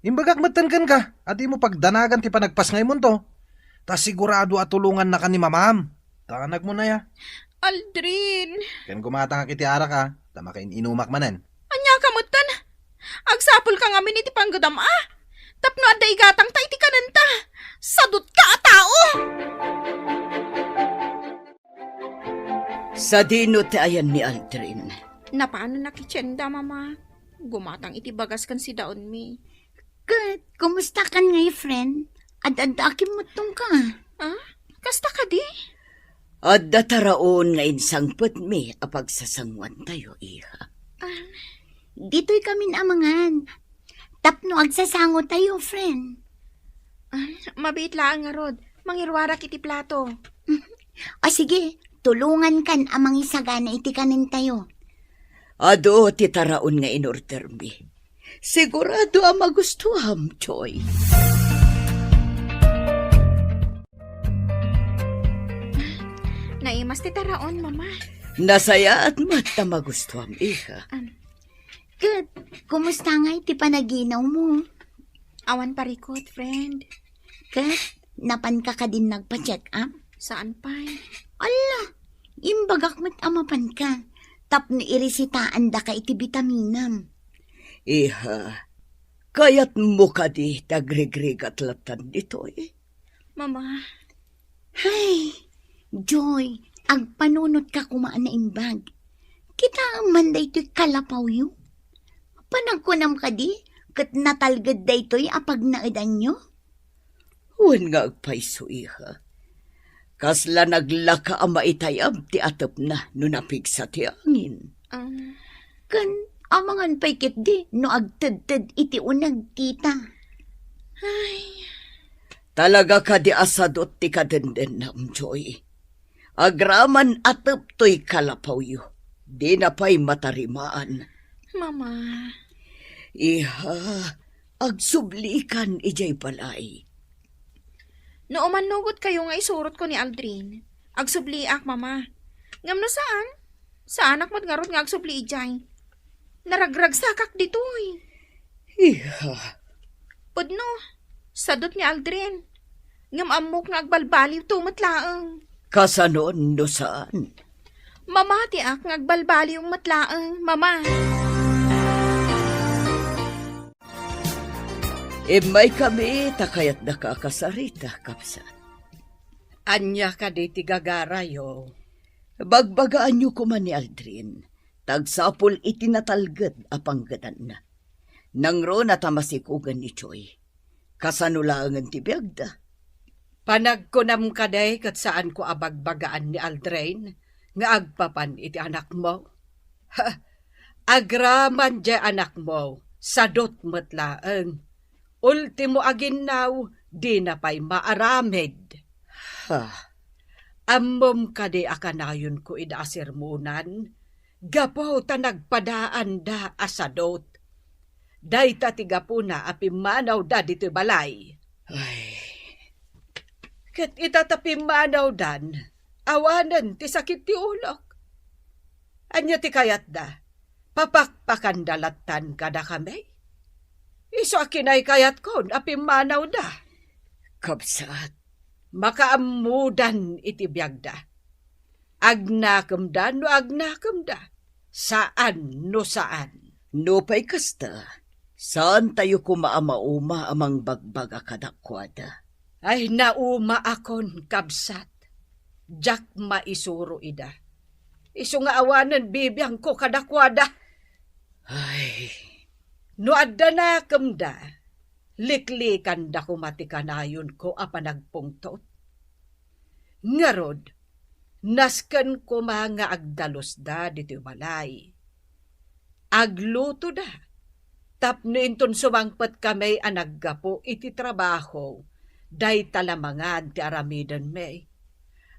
Imbagak metten kenka a dimo pagdanagan ti panagpasngaymonto. Ta sigurado a tulongannaka ni mamam. Tanagmo na ya. Aldrin. Ken gumatangak iti arak a, ta makain-inumak manen. Ania ka metten? Agsapulka ngamin iti panggedam a? Tapno adda igatangta iti kanenta. Sadutka a tao! Sadino ti ayan ni Aldrin? Napanan nakitienda, Mama. Gumatang iti bagas ken sidaenmi. Ket, kumusta kan ngay, friend? Ad-adda a kimmuttongka. Ah? Kasta kadi? Adda taraon nga insangpetmi a pagsasangoantayo, iha. Ah. Ditoy kamin a mangan. Tapno agsasangotayo, friend. Ah, mabiit laeng ngarud. Mangiruarak iti plato. O sige, tulongankan a mangisagana iti kanentayo. Adu ti taraon nga inordermi. Sigurado a magustuam, Joy. Naimas ti taraon, Mama. Nasayaat met ta magustuam, iha. Am. Ket, kumusta ngay ti panaginawmo? Awan parikut, friend. Ket, napanka kadin nagpa-check up? Saan pay. Alla, imbagak met a mapanka. Tapno irisitaandaka iti bitaminam. Iha, kayatmo kadi ti agrigrigat lattan ditoy? Mama. Hay, Joy, agpanunotka koma a naimbag. Kitaem man daytoy kalapawyo. Panagkunam kadi, ket natalged daytoy a pagnaedanyo? Wen nga agpayso, iha. Kasla naglaka a maitayab ti atepna no napigsa ti angin. Ah. Ken amangan pay ketdi no agtedted iti uneg, tita. Ay. Talaga kadi a sadut ti kadendennam, Joy. Agraman atep toy kalapawyo. Dina pay matarimaan. Mama. Iha, agsublikan idiay balay. No umannugotkayo nga isurotko ni Aldrin, agsubliak, Mama. Ngem no saan, saanak met ngarud nga agsubli idiay. Naragragsakak ditoy. Iha. Pudno, sadut ni Aldrin. Ngem ammok nga agbalbaliwto met laeng. Kasano no saan? Mamatiak nga agbalbaliw met laeng, Mama. Immaykami ta kayatdaka a kasarita, kabsat. Ania kadi ti gagarayo? Bagbagaanyo koma ni Aldrin, ta agsapul iti natalged a panggedanna. Nangruna ta masikugen ni Joy. Kasano laengen ti biagda? Panagkunam kadi ket saanko a bagbagaan ni Aldrin nga agpapan iti anakmo? Ha, agraman diay anakmo, sadot met laeng. Ultimo a ginnaw, dina pay maaramid. Ha, ammom kadi a kanayonko ida a sermonan? Gapu ta nagpadaanda a sadot. Dayta ti gapuna a pimmanawda ditoy balay. Ay. Ket ita ta pimmanawdan, awanen ti sakit ti ulok. Ania ti kayatda? Papakpakanda lattan kadakami? Isu a kinaykayatkon a pimmanawda. Kabsat, makaammodan iti biagda. Agnakemda no agnakemda, saan no saan. Nupay kasta, saantayo koma a mauma a mangbagbaga kadakuada. Ay, naumaakon, kabsat. Diak maisuro ida. Isu nga awanen bibiangko kadakuada. Ay. No adda nakemda, liklikanda koma ti kanayonko a panagpungtot. Ngarud, nasken koma nga agdalusda ditoy balay. Aglutoda, tapno inton sumangpet kami a naggapu iti trabaho, dayta la mangan ti aramidenmi.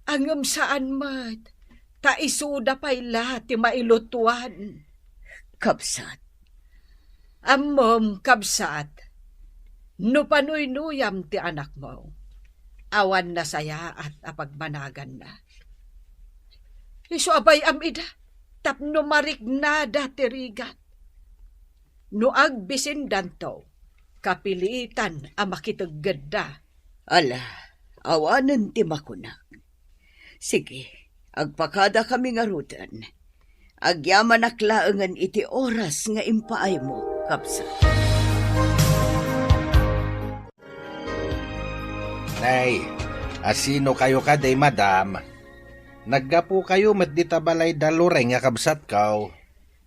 Ngem saan met, ta isuda pay la ti mailutuan. Kabsat. Ammom, kabsat, no panuynuyam ti anakmo, awan nasayaat a pagmanaganna. Isu a bay-am ida, tapno mariknada ti rigat. No agbisindanto, kapilitan a makiteggedda. Ala, awanen ti makunak. Sige, agpakadakami ngaruden. Agyamanak laengen iti oras nga impaaymo, kabsat. Nay, asino kayo kadi, madam? Naggapu kayo met dita balay da Loreng nga kabsatko.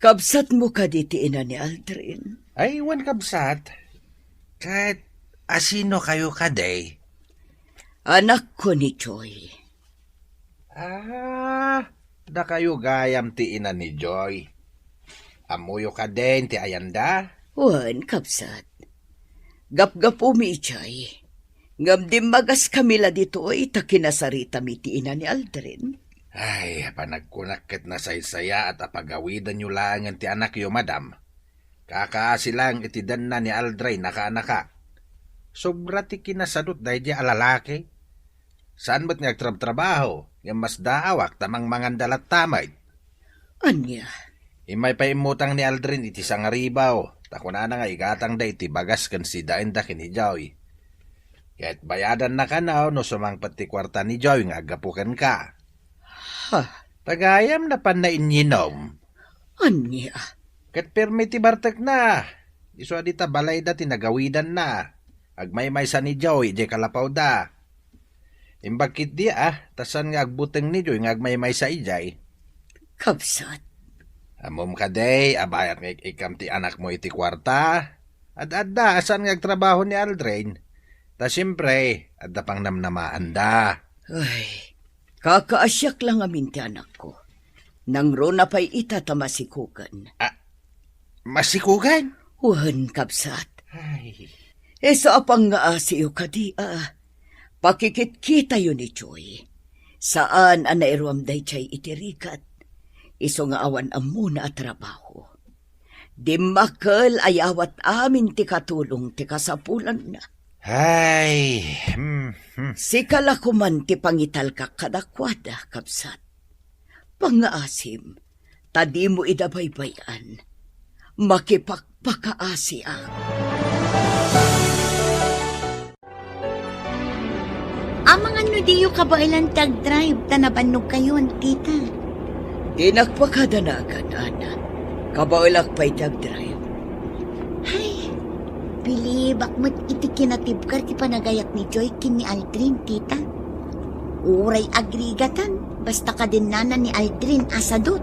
Kabsatmo kadi ti ina ni Aldrin? Ay, wen, kabsat. Ket asino kayo kadi? Anakko ni Joy. Ah, dakayo gayam ti ina ni Joy. Ammoyo kadin ti ayanda? Wen, kabsat. Gapgapumi idiay. Ngem dimmagaskami la ditoy ta kinasaritami ti ina ni Aldrin. Ay, panagkunak ket nasaysayaat a pagawidanyo laengen ti anakyo, madam. Kakaasi laeng iti denna ni Aldrin a kaanakak. Sobra ti kinasadut daydiay a lalaki. Saan met nga agtrabtrabaho, ngem masdaawak ta mangmanganda latta met. Ania? Immay pay immutang ni Aldrin iti sangaribaw, ta kunana nga igatangda iti bagas ken sidaenda ken ni Joy. Ket bayadanna kano no sumangpet ti kuarta ni Joy nga aggapu kenka. Ha? Ta gayam napanna inyinom. Ania? Ket permi ti bartekna. Isu a dita balayda ti nagawidanna. Agmaymaysa ni Joy idiay kalapawda. Imbag ketdi a, ta saan nga agbuteng ni Joy nga agmaymaysa idiay. Kabsat. Ammom kadi a bayat nga ik-ikkam ti anakmo iti kuarta? Ad-adda a saan nga agtrabaho ni Aldrin. Ta siempre, adda pangnamnamaanda. Ay, kakaasiak la ngamin ti anakko. Nangruna pay ita ta masikugan. Ah, masikugan? Wen, kabsat. Ay. Isu a pangngaasiyo kadi a pakikitkitayo ni Joy. Saan a nairuam daydiay iti rigat. Isu nga awan ammona a trabaho. Dimmakkel a yawat amin ti katulong ti kasapulanna. Ay, hmm, hmm. Sika la koman ti pangitalkak kadakuada, kabsat. Pangngaasim, ta dimo ida baybay-an. Makipakpakaasiak. Amangan no diyo kabaelan ti agdrive ta nabannogkayon, tita. Dinak pakadanagan, Ana. Kabaelak pay ti agdrive. Hay, bilibak met iti kinatibker ti panagayat ni Joy ken ni Aldrin, tita. Uray agrigatan, basta kadennana ni Aldrin a sadut.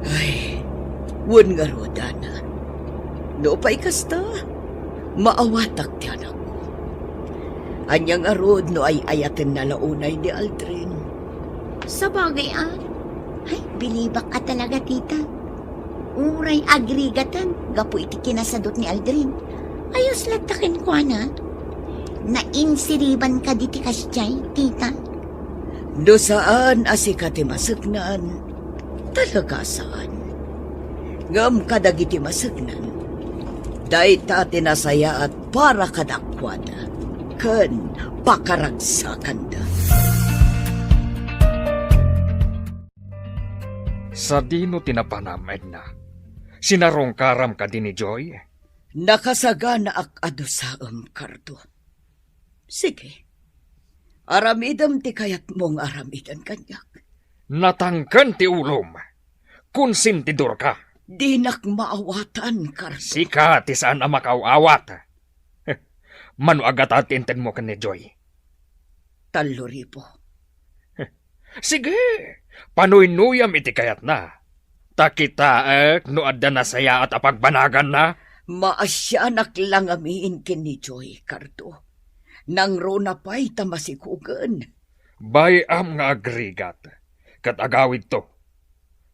Ay, wen ngarud, Ana. No pay kasta, maawatak ti anakko. Ania ngarud no ay-ayatenna la unay ni Aldrin? Sabagay a. Ay, bilibak a talaga, tita. Uray agrigatan gapu iti kinasadut ni Aldrin. Ayos latta kenkuana. Nainsiriban kadi ti kasdiay, tita? No saan a sika ti maseknan, talaga saan. Ngem kadagiti maseknan, dayta ti nasayaat para kadakuada ken pakaragsakanda. Sadino ti napanam, Edna? Sinarungkaram kadi ni Joy? Nakasaganaak a dusaem, Cardo. Sige. Aramidem ti kayatmo nga aramiden kaniak. Natangken ti ulom. Konsentidorka. Dinak maawatan, Cardo. Sika ti saan a makaaw-awat. Mano a gatad ti intedmo ken ni Joy? Tallo ribu. Sige, panuynuyam iti kayatna. Ta kitaek no adda nasayaat a pagbanaganna. Maasianak la ngamin ken ni Joy, Cardo. Nangruna pay ta masikugen. Bay-am nga agrigat, ket agawidto.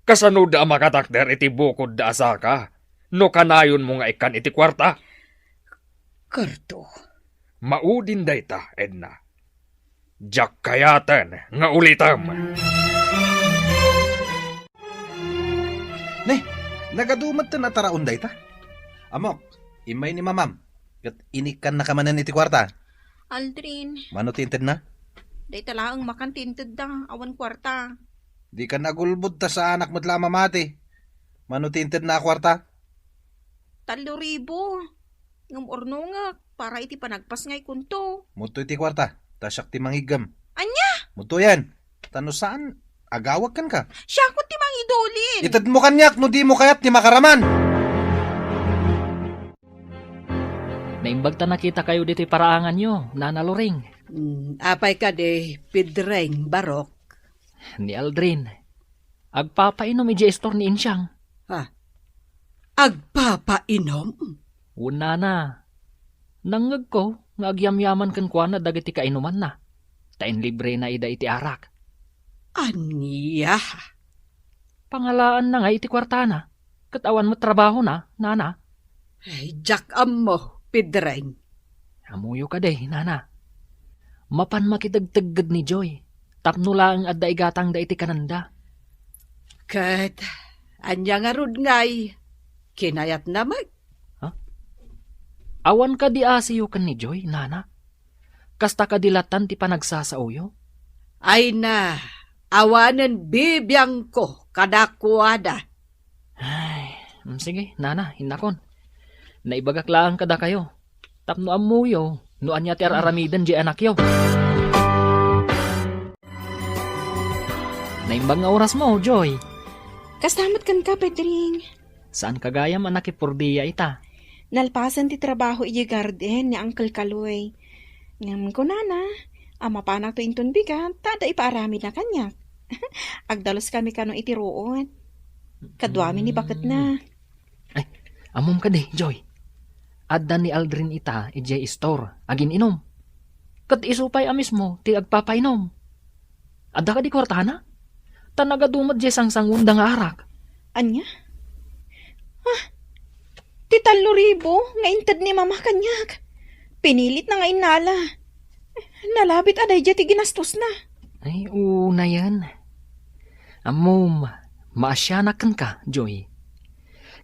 Kasanoda a makatakder iti bukodda a saka no kanayonmo nga ikkan iti kuarta? Cardo. Maudin dayta, Edna. Diak kayaten nga ulitem. Ne, nagadu met ti nataraon dayta. Ammok, immay ni mamam, ket inikkannaka manen iti kuarta. Aldrin. Mano ti intedna? Dayta laeng makan ti intedda, awan kuarta. Dikan agulbod ta saanak met la a mamati. Mano ti intedna a kuarta? Tallo ribu. Ngem urnongek para iti panagpasngaykonto. Mudto iti kuarta, ta siak ti mangiggem. Ania? Mudtoyen. Ta no saan, agawak kenka. Siakon ti mangidulin. Itedmo kaniak no dimo kayat ti makaraman. Naimbag ta nakitakayo ditoy paraanganyo, Nana Loring. Mm, apay kadi, Pedring, Barok? Ni Aldrin. Agpapainom idiay istor ni Insiang. Ha? Agpapainom? Wen, nana. Nangngegko nga agyamyaman kenkuana dagiti kainumanna, ta inlibrena ida iti arak. Ania? Pangalaanna ngay iti kuartana, ket awan met trabahona, nana. Ay, diak ammo, Pedring. Ammoyo kadi, nana. Mapan makitegtegged ni Joy, tapno laeng adda igatangda iti kanenda. Ket ania ngarud ngay kinayatna met? Ha? Awan kadi asiyo ken ni Joy, nana? Kasta kadi latan ti panagsasaoyo? Ay na, awanen bibiangko kadakuada. Ay, mm, sige, nana, innakon. Naibagak laeng kadakayo. Tapno ammoyo no ania ti ar-aramiden diay anakyo. Naimbag nga orasmo, Joy. Kasta met kenka, Pedring. Saanka gayam a nakipurdia ita? Nalpasen ti trabaho idiay garden ni Uncle Kaloy. Ngem kunana a mapanakto inton bigat ta adda ipaaramidna kaniak. Agdaluskami kano iti ruot. Kaduami ni baketna. Ay, ammom kadi, Joy. Adda ni Aldrin ita idiay istor, agin-inom. Ket isu pay a mismo ti agpapainom. Adda kadi kuartana? Ta nagadu met diay sangsanguenda nga arak. Ania? Ah, ti tallo ribu nga inted ni Mama kaniak. Pinilitna nga innala. Nalabit a daydiay ti ginastosna. Ay, unayen. Ammom, maasianak kenka, Joy.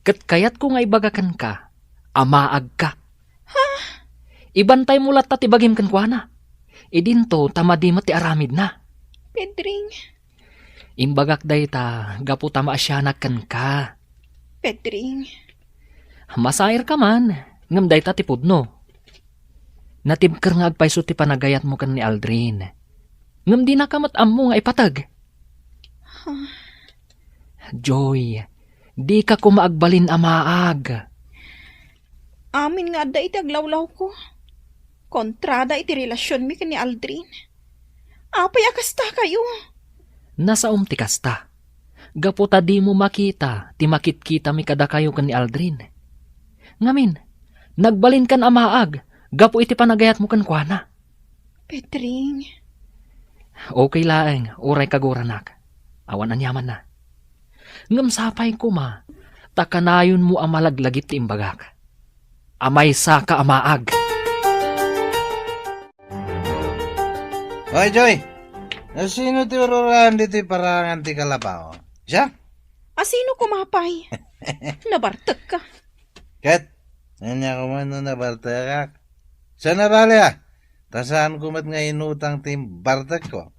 Ket kayatko nga ibaga kenka, amaagka. Ha? Ibantaymo latta ti bagim kenkuana. Idinto ta madi met ti aramidna. Pedring. Imbagak dayta gapu ta maasianak kenka. Pedring. Masairka man, ngem dayta ti pudno. Natibker nga agpayso ti panagayatmo ken ni Aldrin. Ngem dinaka met ammo nga ipateg. Ha? Joy, dika koma agbalin a maag. Amin nga adda iti aglawlawko. Kontrada iti relasionmi ken ni Aldrin. Apay a kasta kayo? Nasaom ti kasta. Gapu ta dimo makita ti makitkitami kadakayo ken ni Aldrin. Ngamin, nagbalinkan a maag gapu iti panagayatmo kenkuana. Pedring. Okay laeng, uray kaguranak. Awan aniamanna. Ngem sapay koma, ta kanayonmo a malaglagip ti imbagak. Amaysaka a maag. Oy, Joy! Asino ti ururaen ditoy parangan ti kalabaw? Siak? Asino koma pay? Nabartekka. Ket, ania koma no nabartekak? Saan a bale, a? Ta saanko met nga inutang ti bartekko.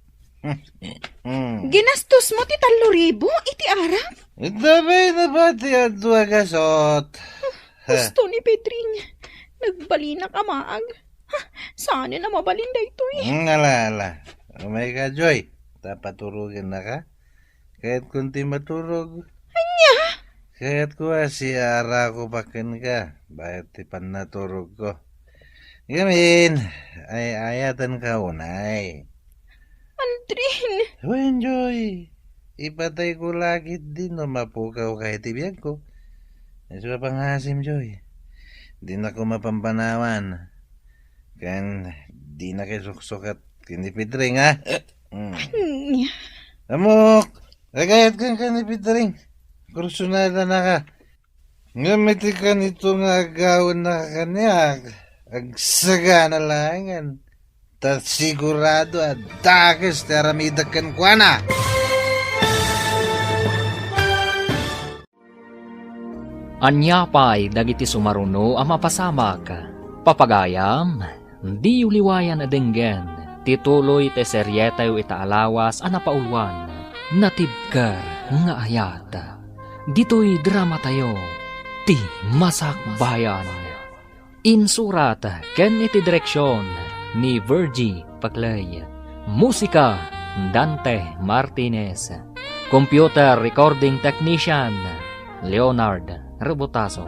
Hmm. Ginastosmo ti tallo ribu iti arak? Ita pay napati a dua gasot. Husto ni Pedring. Nagbalinak a maag. Ha, saanen a mabalin daytoy? Hmm, ala, ala. Umayka, Joy. Ta paturogennaka. Kayatkon ti maturog. Ania? Kayatko a siarako pa kenka, bayat ti pannaturogko. Ngamin, ay-ayatenka unay. Aldrin! Wen, Joy, ipatayko la ketdi no mapukawka iti biagko. Isu a pangasim, Joy. Dinako mapampanawan. Ken dinak isuksukat ken ni Pedring, ha? Mm. Ania? Ammok, agayat kenka ni Pedring. Kursunada naka. Ngem iti kanito nga agawennaka kaniak, agsagana laengen. Ta sigurado a dakes ti aramidek kenkuana. Ania pay dagiti sumaruno a mapasamak? Papagayam, diyo liwayan a denggen ti tuloy ti serietayo ita a lawas a napauluan, Natibker nga Ayat. Ditoy dramatayo, Ti Masakbayan. Insurat ken iti direksion ni Virgie Paclay. Musika, Dante Martinez. Computer recording technician, Leonard Rebotazo.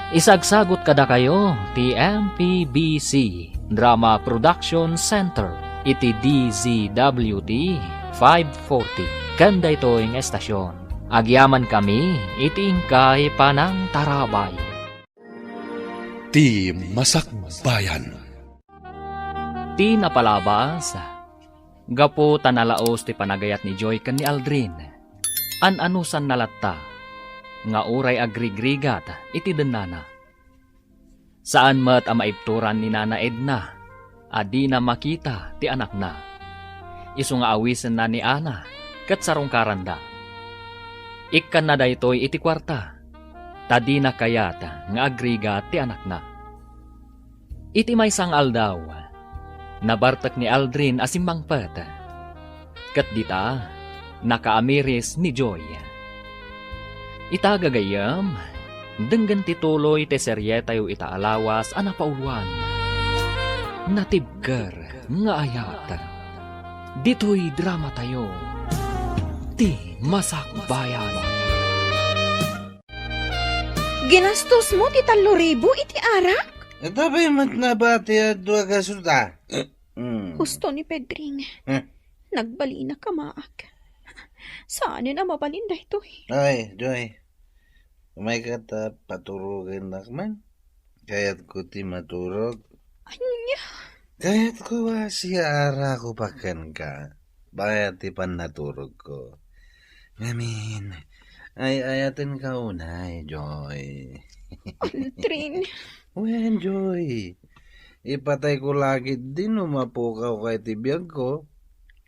Isagsagut kadakayo ti M P B C Drama Production Center iti D Z W T five forty. Ken daytoy nga estasion, agyamankami iti inkay panangtarabay. Ti Masakbayan. Ti napalabas, gapu ta nalaos ti panagayat ni Joy ken ni Aldrin, an-anusanna latta nga uray agrigrigat iti dennana. Saan met a maibturan ni Nana Edna a dina makita ti anakna. Isu nga awisenna ni Ana ket sarungkaranda. Ikkanna daytoy iti kuarta, ta dina kayat nga agrigat ti anakna. Iti maysa nga aldaw, nabartek ni Aldrin a simmangpet. Ket dita, nakaamiris ni Joy. Ita, gagayyem, denggen ti tuloy ti serietayo ita a lawas a napauluan, Natibker nga Ayat. Ditoy dramatayo, Ti Masakbayan. Ginastosmo ti tallo ribu iti arak? Ita pay met nabati a dua gasut a. Mm. Husto ni Pedring. Eh. Nagbalinak a maag. Saanen a mabalin daytoy. Ay, Joy. Umayka ta paturogennak man. Kayatko ti maturog. Ania? Kayatko a siarako pa kenka. Bayat ti pannaturogko. Ngamin, ay-ayatenka unay, Joy. Aldrin. Wen, Joy. Ipatayko la ketdi no mapukawka iti biagko.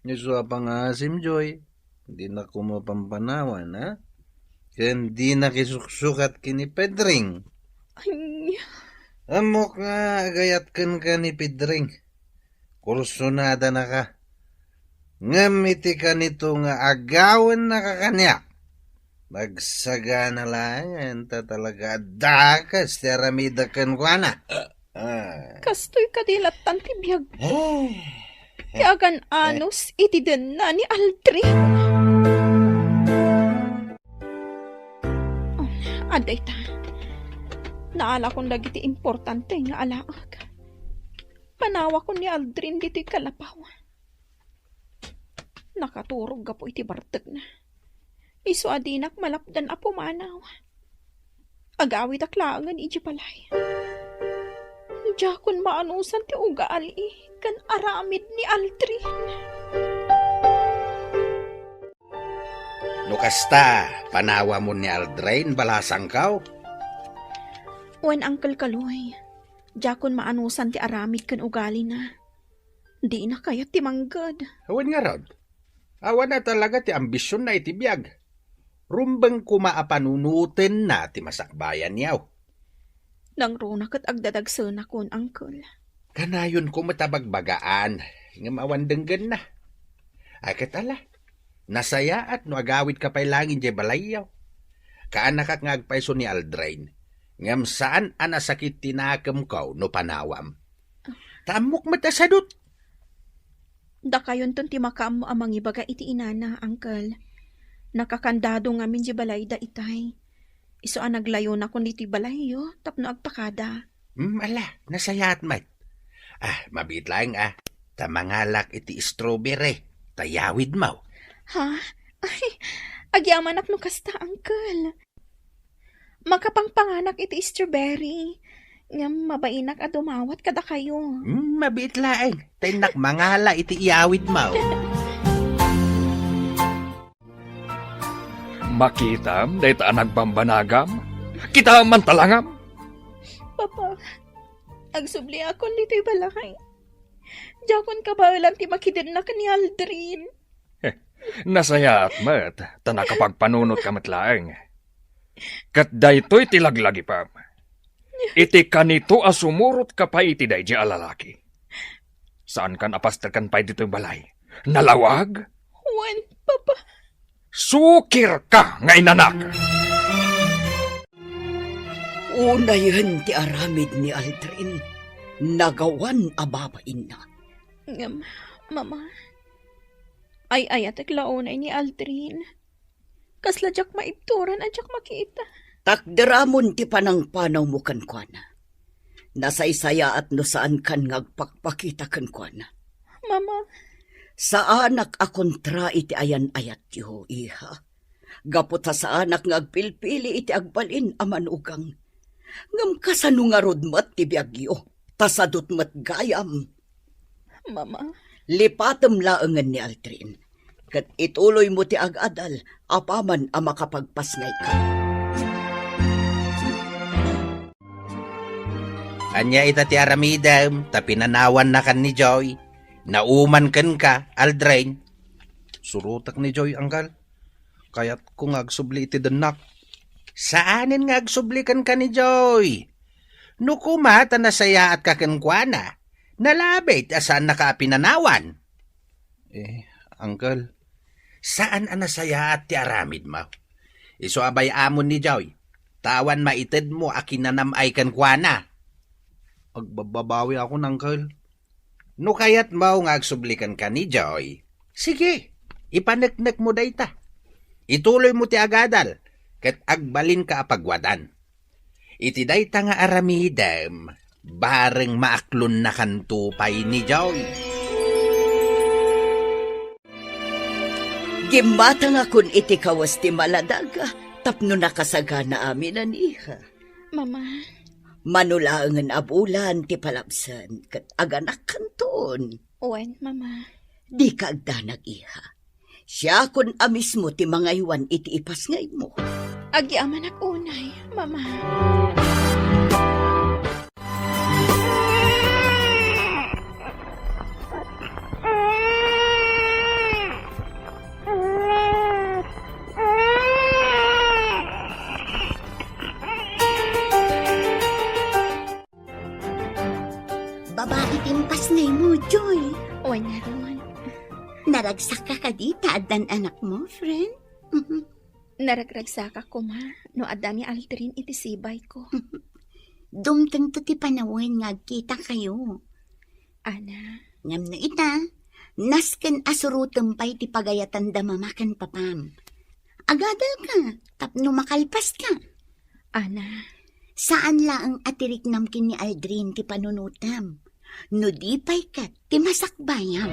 Isu a pangasim, Joy. Dinako mapampanawan, ha? Ken dinak isuksukat ken ni Pedring. Ania? Ammok nga agayat kenka ni Pedring. Kursunadanaka. Ngem iti kanito nga agawennaka kaniak, magsagana laengen ta talaga a dakes ti aramidek kenkuana. Ah. Kastoy kadi lattan ti biag. Ay. Ti agan-anos iti denna ni Aldrin. Dayta, naalakon dagiti importante nga alaek. Panawakon ni Aldrin ditoy kalapaw. Nakaturog gapu iti bartekna. Isu a dinak malapdan a pumanaw. Agawidak laengen iti balay. Diakon maanusan ti ugali ken aramid ni Aldrin. No kasta, panawamon ni Aldrin, balasangko? Wen, Uncle Kaloy, diakon maanusan ti aramid ken ugalina. Dina kayat ti mangged. Wen ngarud, awan a talaga ti ambisionna iti biag. Rumbeng koma a panunotenna ti masakbayanyo. Nangruna ket agdadagsenakon, Uncle. Kanayonko met a bagbagaan, ngem awan denggenna. Ay ket ala, nasayaat no agawidka pay laeng idiay balayyo. Kaanakak nga agpayso ni Aldrin, ngem saan a nasakit ti nakemko no panawam. Ta ammok met a sadut. Dakayonton ti makaammo a mangibaga iti inana, Uncle. Nakakandado ngamin di balayda itay. Isu a naglayonakon ditoy balayyo tapno agpakada. Hmm, ala, nasayaat met. Ah, mabiit laeng, ah. Ta mangalak iti strawberry, ta iyawidmo. Ha? Ay, agyamanak no kasta, Uncle. Makapangpanganak iti strawberry. Ngem mabainak a dumawat kadakayo. Hmm, mabiit laeng. Ta innak mangala iti iyawidmo. Makitam dayta a nagbambanagam? Kitaem man talangam. Papa, agsubliakon ditoy balay. Diakon kabaelan ti makidennak ni Aldrin. Nasayaat met, ta nakapagpanunotka met laeng. Ket daytoy ti laglagipem. Iti kanito a sumurotka pay iti daydi a lalaki. Saankan a pasterken pay ditoy balay. Nalawag? Wen, Papa. Sukirka nga inanak! Unayen ti aramid ni Aldrin, nagawan a babainna. Ngem, Mama, ay-ayatek la unay ni Aldrin. Kasla diak maibturan a diak makita. Takderamon ti panangpanawmo kenkuana. Nasaysayaat no saankan nga agpakpakita kenkuana. Mama. Saanak a kontra iti ayan-ayatyo, iha. Gapu ta saanak nga agpilpili iti agbalin a manugang. Ngem kasano ngarud met ti biagyo? Ta sadut met gayam. Mama. Lipatem laengen ni Aldrin, ket ituloymo ti agadal apaman a makapagpasngayka. Ania ita ti aramidem ta pinanawannakan ni Joy? Nauman kenka, Aldrin? Surotek ni Joy, Uncle. Kayatko nga agsubli iti dennak. Saanen nga agsubli kenka ni Joy. No koma ta nasayaatka kenkuana, nalabit a saannaka a pinanawan. Eh, Uncle. Saan a nasayaat ti aramidmo. Isu a bay-amon ni Joy, ta awan maitedmo a kinanam-ay kenkuana. Agbabbabawiakon, Uncle. No kayatmo nga agsubli kenka ni Joy, sige, ipaneknekmo dayta. Ituloymo ti agadal, ket agbalinka a pagwadan. Iti dayta nga aramidem, bareng maaklonnakanto pay ni Joy. Gimmatangakon iti kawes ti maladag tapno nakasagana amin, iha. Mama. Mano laengen a bulan ti palabsen ket aganakkanton. Wen, Mama. Dika agdanag, iha. Siakon a mismo ti mangaywan iti ipasngaymo. Agyamanak unay, Mama. Babai ti impasngaymo, Joy. Wen ngarud. Naragsakka kadi ta addan anakmo, friend? Naragragsakak koma no adda ni Aldrin iti sibayko. Dumtengto ti panawen nga agkitakayo. Ana. Ngem no ita, nasken a surotem pay ti pagayatanda mama ken papam. Agadalka tapno makalpaska. Ana, saan laeng a ti riknam ken ni Aldrin ti panunotam. No di pay ket ti masakbayam.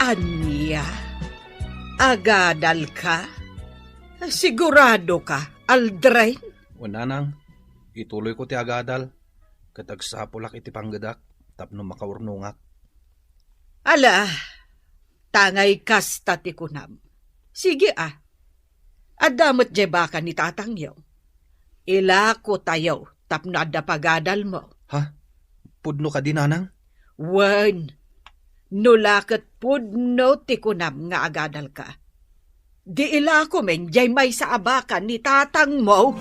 Ania? Agadalka? Siguradoka, Aldrin? Wen, nanang, ituloyko ti agadal, ket agsapulak iti panggedak tapno makaurnongak. Ala, tangay kasta ti kunam. Sige a. Adda met diay baka ni tatangyo. Ilakotayo tapno adda pagadalmo. Ha? Pudno kadi, nanang? Wen, no la ket pudno ti kunam nga agadalka, di ilakomen diay maysa a baka ni tatangmo.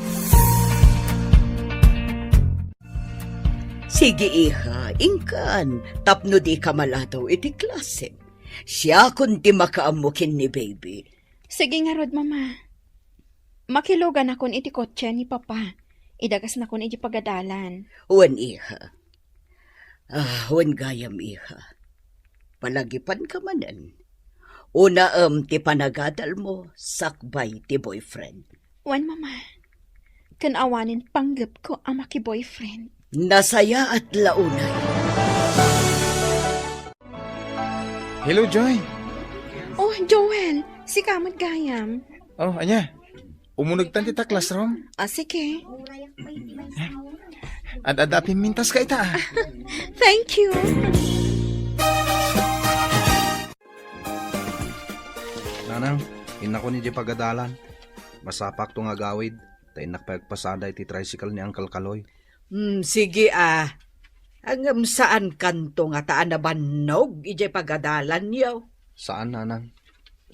Sige, iha, inkan, tapno dika maladaw iti klasem. Siakon ti makaammo ken ni baby. Sige ngarud, Mama. Makiluganakon iti kotse ni Papa. Idagasnakon iti pagadalan. Wen, iha. Ah, wen gayam, iha. Palagipanka manen. Unaem ti panagadalmo sakbay ti boyfriend. Wen, Mama. Ken awanen panggepko a maki-boyfriend. Nasayaat la unay. Hello, Joy. Oh, Joel, sika met gayam. Oh, ania? Umunegtan ti ta classroom? Ah, sige. Ad-adda a pimmintas ka ita, ah. Thank you. Nanang, innakon idiay pagadalan. Masapakto nga agawid, ta innak pay agpasada iti tricycle ni Uncle Kaloy. Hmm, sige, ah. Ngem saankanto ngata a nabannog idiay pagadalanyo? Saan, nanang.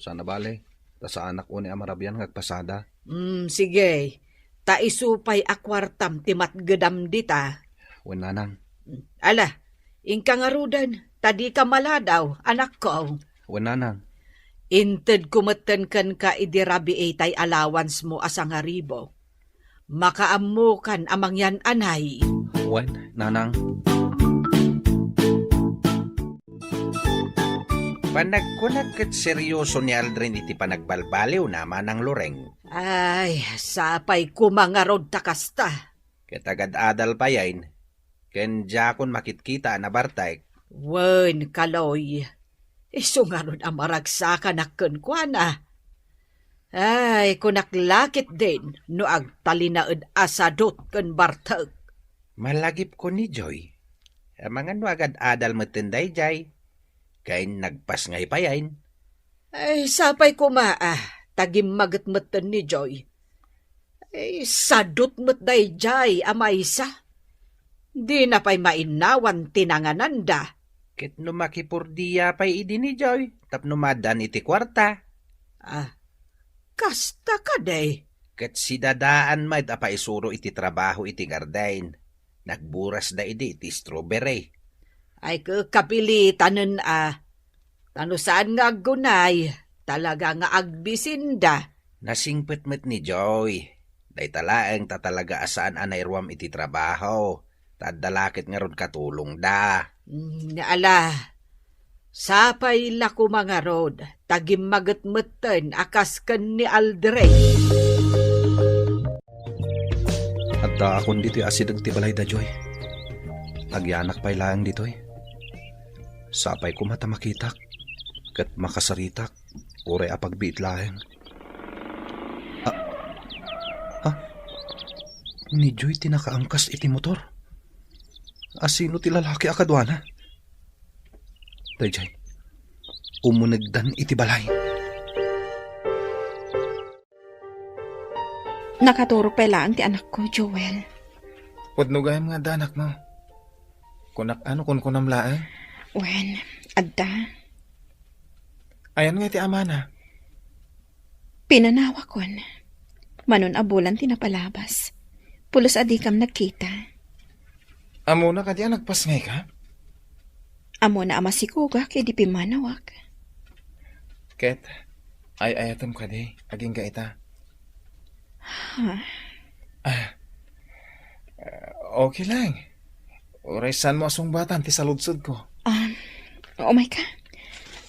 Saan a bale, ta saanak unay a marabian nga agpasada. Hmm, sige. Ta isu pay a kuartam ti matgedam dita. Wen, nanang. Ala, inka ngaruden, ta dika maladaw, anakko. Wen, nanang. Intedko metten kenka idi rabii tay allowance mo a sangaribu. Makaammokan a mangyan-anay. Wen, nanang. Panagkunak ket serioso ni Aldrin iti panagbalbaliwna, Manang Loreng. Ay, sapay koma ngarud ta kasta. Ket agad-adal payen, ken diakon makitkita a nabartek. Wen, Kaloy, isu ngarud a maragsakanak kenkuana. Ay, kunak la ketdin no agtalinaed a sadut ken bartek. Malagipko ni Joy. Amangan no agad-adal metten daydiay. Ken nagpasngay payen. Ay, sapay koma, ah, ta gimmaget metten ni Joy. Ay, sadut met daydiay a maysa. Dina pay mainnawan ti nangananda. Ket no makipurdia pay idi ni Joy, tapno maaddaan iti kuarta. Ah, kasta kadi? Ket sidadaan met a paisuro iti trabaho iti garden. Nagburasda idi iti strawberry. Ay, ke-, kapilitanen a. Ta no saan nga aggunay, talaga nga agbisinda. Nasingpet met ni Joy. Dayta laeng ta talaga a saan a nairuam iti trabaho. Ta adda la ket ngarud katulongda. Mm, ala. Sapay la koma ngarud, ta gimmaget metten a kas ken ni Aldrin. Addaakon ditoy asideg ti balay da Joy. Agyanak pay laeng ditoy. Sapay koma ta makitak, ket makasaritak, uray a pagbiit laeng. Ah, ah, ni Joy ti nakaangkas iti motor. Asino ti lalaki a kaduana? Daydiay, umunegdan iti balay. Nakaturog pay laeng ti anakko, Joel. Pudno gayam nga adda anakmo. Kunak, ano kunkunam laeng? Wen, adda. Ayan nga iti amana? Pinanawakon. Manon a bulan ti napalabas. Pulos a dikam nagkita. Ammona kadi a nagpasngayka? Ammona a masikogak idi pimmanawak. Ket, ay-ayatem kadi, agingga ita? Ha? Ah, okay lang. Uray saanmo a sungbatan ti saludsodko. Ah, umay ka.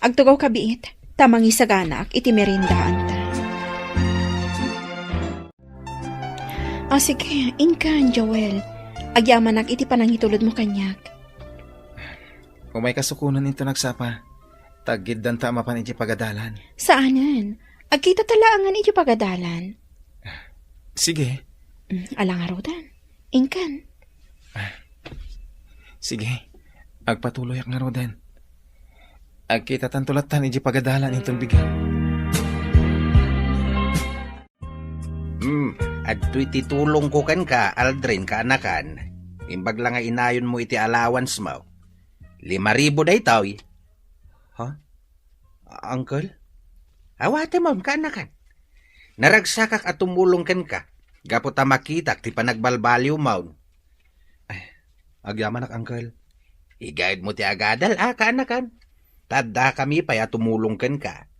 Agtugaw ka biit, ta mangisaganaak iti meriendaanta. Ah, sige, inkan, Joel. Agyamanak iti panangitulodmo kaniak. Umayka sukonen inton agsapa. Taggiddanta a mapan iti pagadalan. Saanen. Agkitata laengen iti pagadalan. Sige. Mm, ala ngaruden. Inkan. Sige. Agpatuloyak ngaruden. Agkitatanto lattan iti pagadalan inton bigat. Hmm, adtoy ti tulongko kenka, Aldrin, kaanakan. Imbag la nga inayonmo iti allowance mo. Lima ribu daytoy. Ha? Uncle? Awatem, kaanakan. Naragsakak a tumulong kenka, gapu ta makitak ti panagbalbaliwmo. Ay, agyamanak, Uncle. Igayadmo ti agadal, a, kaanakan. Ta addakami pay a tumulong kenka.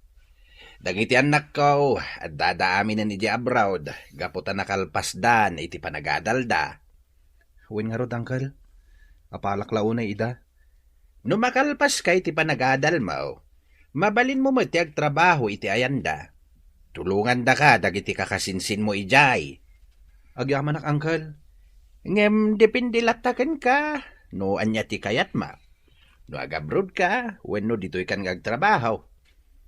Dagiti annakko, addada aminen idiay abroad, gapu ta nakalpasdan iti panagadalda. Wen ngarud, Uncle. Apalak la unay ida. No makalpaska iti panagadalmo, mabalinmo met ti agtrabaho iti ayanda. Tulongandaka dagiti kakasinsinmo idiay. Agyamanak, Uncle. Ngem depende latta kenka no ania ti kayatmo. No agabrodka wenno ditoykan nga agtrabaho.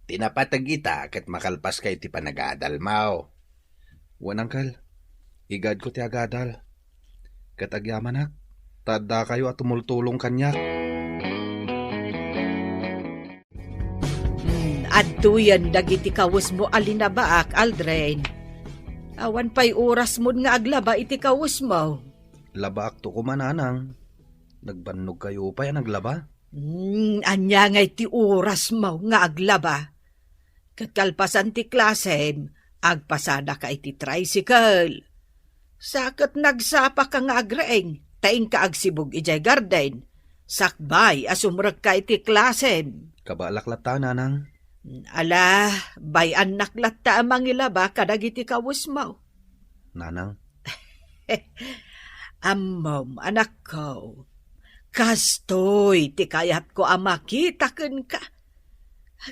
Ti napateg ita ket makalpaska iti panagadalmo. Wen, Uncle. Igayadko ti agadal. Ket agyamanak, ta addakayo a tumultulong kaniak. Hmm, adtoyen dagiti kawesmo a linabaak, Aldrin. Awan pay orasmon nga aglaba iti kawesmo. Labaakto koma, Nanang. Nagbannogkayo pay a naglaba? Hmm, ania ngay ti orasmo nga aglaba? Ket kalpasan ti klasem, agpasadaka iti tricycle. Sa ket nagsapaka nga agreng, ta inka agsibug idiay garden, sakbay a sumrekka iti klasem. Kabaelak latta, Nanang. Ala, bay-annak latta a mangilaba kadagiti kawesmo. Nanang. Ammom, anakko, kastoy ti kayatko a makita kenka.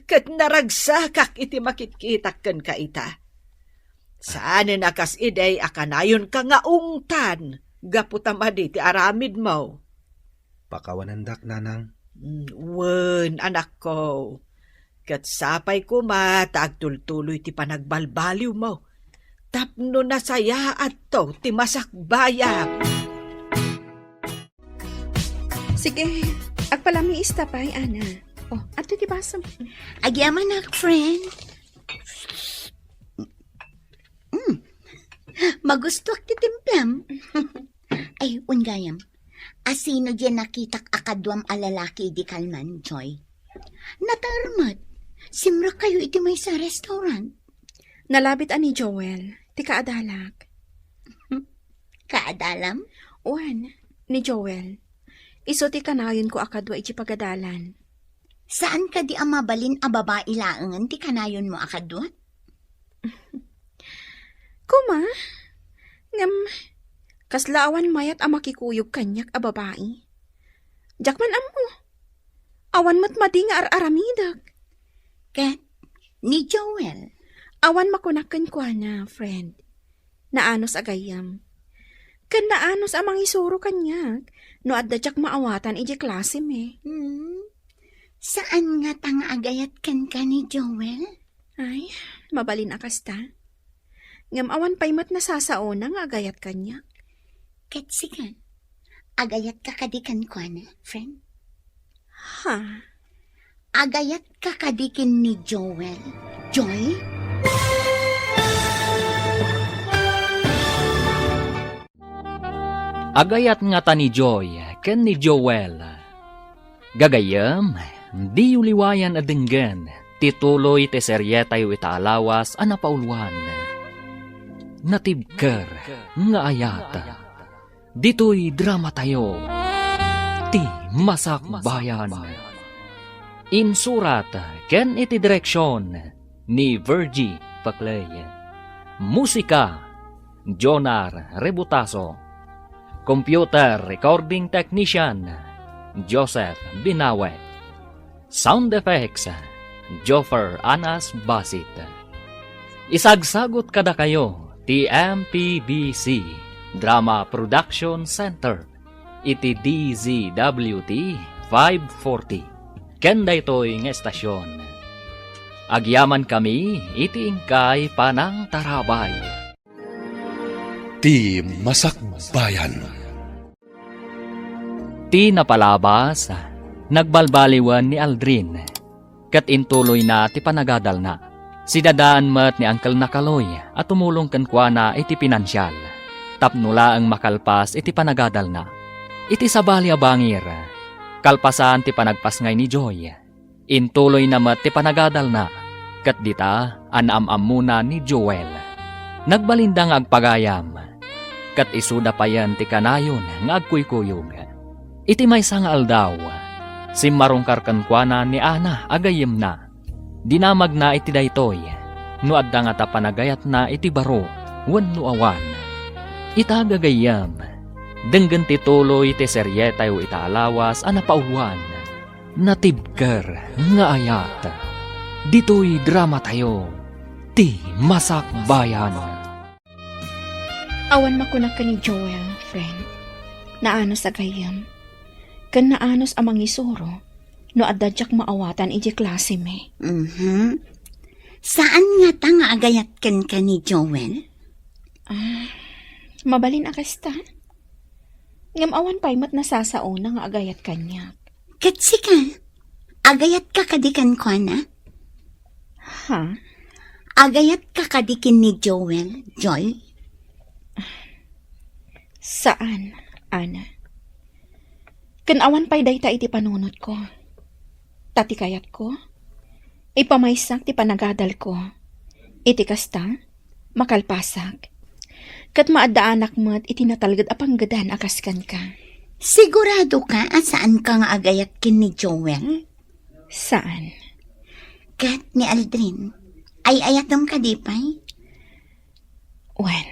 Ket naragsakak iti makitkitak kenka ita. Saanen a kas idi a kanayonka nga ungtan gapu ta madi ti aramidmo. Pakawanendak, Nanang. Mm, wen, anakko. Ket sapay koma ta agtultuloy ti panagbalbaliwmo tapno nasayaatto ti masakbayam. Sige, agpalamiista pay, Ana. Oh, adto ti basom. Agyamanak, friend. Mm. Magustuak ti timplam. Ay, wen gayam. Asino diay nakitak a kaduam a lalaki idi kalman, Joy? Nater met. Simrekkayo iti maysa a restaurant. Nalabit a ni Joel, ti kaadalak. Kaadalam? Wen, ni Joel. Isu ti kanayonko a kadua iti pagadalan. Saan kadi a mabalin a babai laengen ti kanayonmo a kadua? Koma, ngem kasla awan mayat a makikuyog kaniak a babai. Diak man ammo. Awan met madi nga ar-aramidek. Ket ni Joel? Awan makunak kenkuana, friend. Naanus a gayyem. Ken naanus a mangisuro kaniak no adda diak maawatan idiay klasem. Hmm? Saan ngata nga agayat kenka ni Joel? Ay, mabalin a kasta. Ngem awan pay met nasasaona nga agayat kaniak. Ket sika, agayatka kadi kenkuana, friend? Ha? Agayatka kadi ken ni Joel, Joy? Agayat ngata ni Joy ken ni Joel. Gagayyem, diyo liwayan a denggen ti tuloy ti serietayo ita a lawas a napauluan, Natibker nga Ayat. Ditoy dramatayo, Ti Masakbayan. Insurat ken iti direksion ni Virgie Paclay. Musika, Jonar Rebutaso. Computer Recording Technician, Joseph Binawe. Sound Effects, Joffer Anas Basit. Isagsagut kadakayo ti M P B C Drama Production Center iti D Z W T five forty. Ken daytoy nga estasion, agyamankami iti inkay panangtarabay. Ti Masakbayan. Ti napalabas, nagbalbaliwen ni Aldrin, ket intuloyna ti panagadalna. Sidadaan met ni Uncle Nakaloy a tumulong kenkuana iti pinansial, tapno laeng makalpas iti panagadalna. Iti sabali a bangir, kalpasan ti panagpasngay ni Joy, intuloyna met ti panagadalna, ket dita a naam-ammona ni Joel. Nagbalinda nga agpagayam, ket isuda payen ti kanayon nga agkuykuyog. Iti maysa nga aldaw, simmarungkar kenkuana ni Ana a gayyemna. Dinamagna iti daytoy, no adda ngata panagayatna iti baro wenno awan. Ita, gagayyem, denggen ti tuloy ti serietayo ita a lawas a napauluan. Natibker nga ayat. Ditoy dramatayo, Ti Masakbayan. Awan makunak ken ni Joel, friend. Naanus a gayyem. Ken naanus a mangisuro no adda diak maawatan idiay klasemi. Mhm. Saan ngata nga agayat kenka ni Joel? Ah, mabalin a kasta. Ngem awan pay met nasasaona nga agayat kaniak. Ket sika, agayatka kadi kenkuana? Ha? Agayatka kadi ken ni Joel, Joy? Saan, Ana. Ken awan pay dayta iti panunotko. Ta ti kayatko, ipamaysak ti panagadalko. Iti kasta, makalpasak. Ket maaddaanak met iti natalged a panggedan a kas kenka. Siguradoka a saanka nga agayat ken ni Joel? Saan. Ket ni Aldrin, ay-ayatem kadi pay? Wen,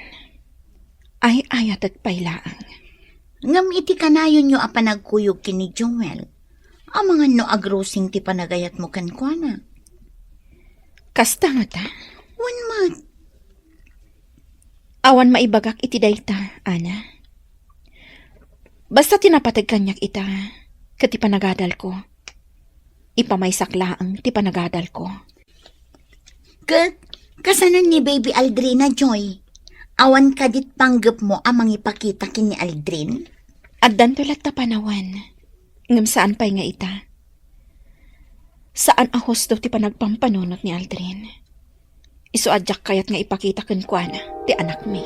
ay-ayatek pay laeng. Ngem iti kanayonyo a panagkuyog ken ni Joel, amangan no agrusing ti panagayatmo kenkuana. Kasta ngata? Wen met. Awan maibagak iti dayta, Ana. Basta ti napateg kaniak ita, ket ti panagadalko. Ipamaysak laeng ti panagadalko. Ket, kasano ni Baby Aldrina, Joy? Awan kadit panggepmo a mangipakita ken ni Aldrin? Addanto latta panawen, ngem saan pay nga ita. Saan a husto ti panagpampanunot ni Aldrin. Isu a diak kayat nga ipakita kenkuana ti anakmi.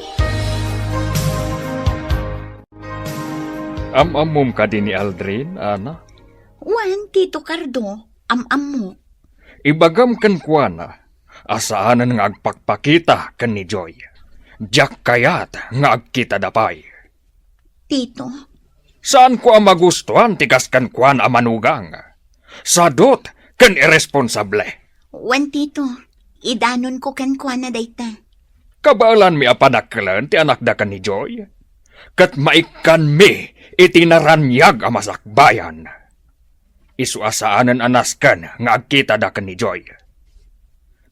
Am-ammom kadi ni Aldrin, Ana? Wen, Tito Cardo, am-ammok. Ibagam kenkuana a saanen nga agpakpakita ken ni Joy. Diak kayat nga agkitada pay. Tito? Saanko a magustuan ti kas kenkuana a manugang. Sadut ken irresponsable. Wen, Tito, idanonko kenkuana dayta. Kabaelanmi a padakkelen ti anakda ken ni Joy. Ket maikkanmi iti naraniag a masakbayan. Isu a saanen a nasken nga agkitada ken ni Joy.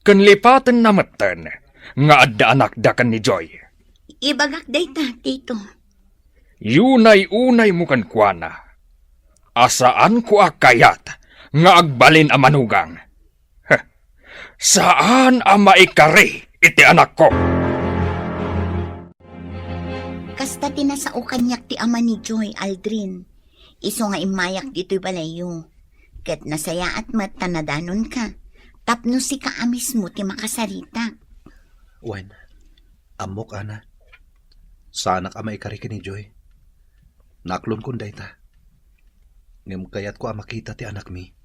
Ken lipatenna metten nga adda anakda ken ni Joy. Ibagak dayta, Tito. Unay-unaymo kenkuana a saanko a kayat nga agbalin a manugang. Heh, saan a maikari iti anakko. Kasta ti nasao kaniak ti ama ni Joy, Aldrin. Isu nga immayak ditoy balayyo. Ket nasayaat met ta nadanonka, tapno sika a mismo ti makasarita. Wen, ammok, Ana. Saanak a maikari ken ni Joy. Naaklomkon dayta. Ngem kayatko a makita ti anakmi.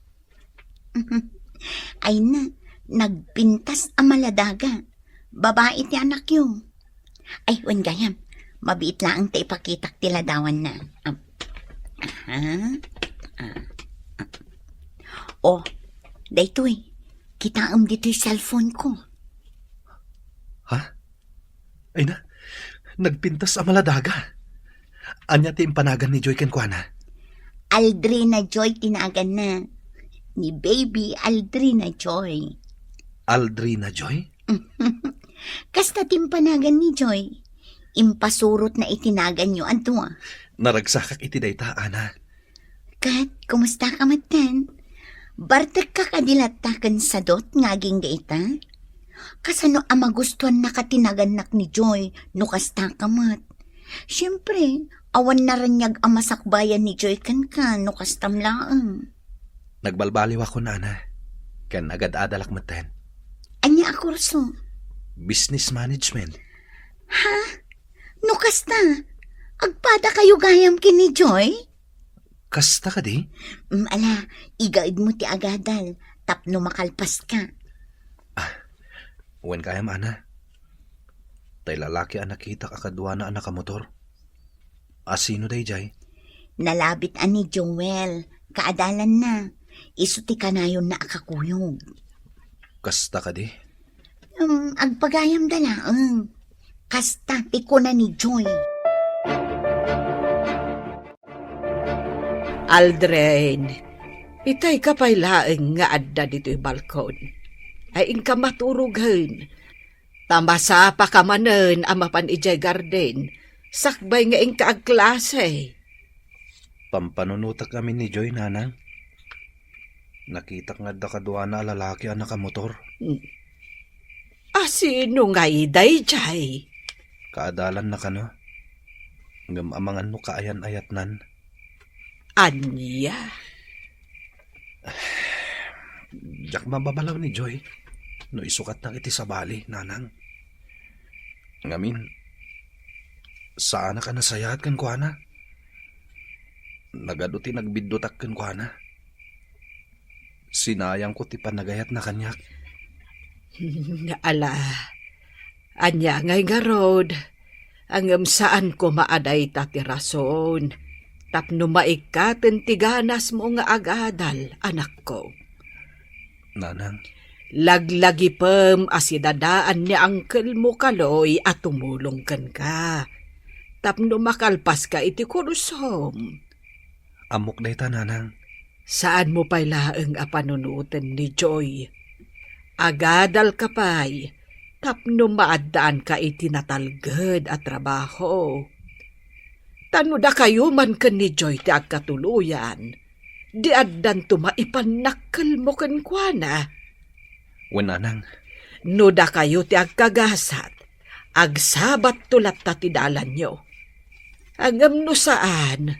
Ay na, nagpintas a maladaga. Babai ti anakyo. Ay, wen gayam, mabiit laeng ta ipakitak ti ladawanna. Am, aha. Ah, ah. Oh, daytoy. Kitaem ditoy cellphone ko. Ha? Ay na, nagpintas a maladaga. Ania ti impanagan ni Joy kenkuana? Aldrina Joy ti naganna. Ni Baby Aldrina Joy. Aldrina Joy? Kasta ti impanagan ni Joy. Impasurotna iti naganyo a dua. Naragsakak iti dayta, Ana. Ket, kumusta ka metten? Bartekka kadi latta ken sadot nga agingga ita? Kasano a magustuannaka ti nagannak ni Joy no kasta ka met? Siempre, awan naraniag a masakbayan ni Joy kenka no kastam laeng. Nagbalbaliwakon, Ana, ken agad-adalak metten. Ania a kurso? Business management. Ha? No kasta, agpadakayo gayam ken ni Joy? Kasta kadi? Mm, ala, igaedmo ti agadal tapno makalpaska. Ah, wen gayam, Ana. Tay lalaki a nakitak a kaduana a nakamotor. A sino daydiay? Nalabit a ni Joel, kaadalanna. Isu ti kanayonna a kakuyog. Kasta kadi? Um, agpagayamda laeng. Kasta ti kuna ni Joy. Aldrin, itay ka pay laeng nga adda ditoy balkon. Ay, inka maturogen. Ta masapaka manen a mapan idiay garden, sakbay nga inka agklase. Pampanunotak amin ni Joy, Nanang. Nakitak nga adda kaduana a lalaki a nakamotor. Hmm. A sino ngay daydiay? Kaadalanna kano. Ngem amangan no kaayan-ayatnan. Ania? Diak mababalaw ni Joy no isukatnak iti sabali, Nanang. Ngamin, saanak a nasayaat kenkuana. Nagadu ti nagbiddutak kenkuana. Sinayangko ti panagayatna kaniak. Ala, ania ngay ngarud? Ngem saan koma a dayta ti rason tapno maikkaten ti ganasmo nga agadal, anakko. Nanang. Laglagipem a sidadaan ni angkelmo Kaloy a tumulong kenka tapno makalpaska iti kursom. Ammok dayta, Nanang. Saanmo pay laeng a panunoten ni Joy. Agadalka pay tapno maaddaanka iti natalged a trabaho. Ta no dakayo man ken ni Joy ti agkatuloyan, di addanto maipannakkelmo kenkuana. Wen, Nanang. No dakayo ti agkagasat, agsabatto latta ti dalanyo. Ngem no saan,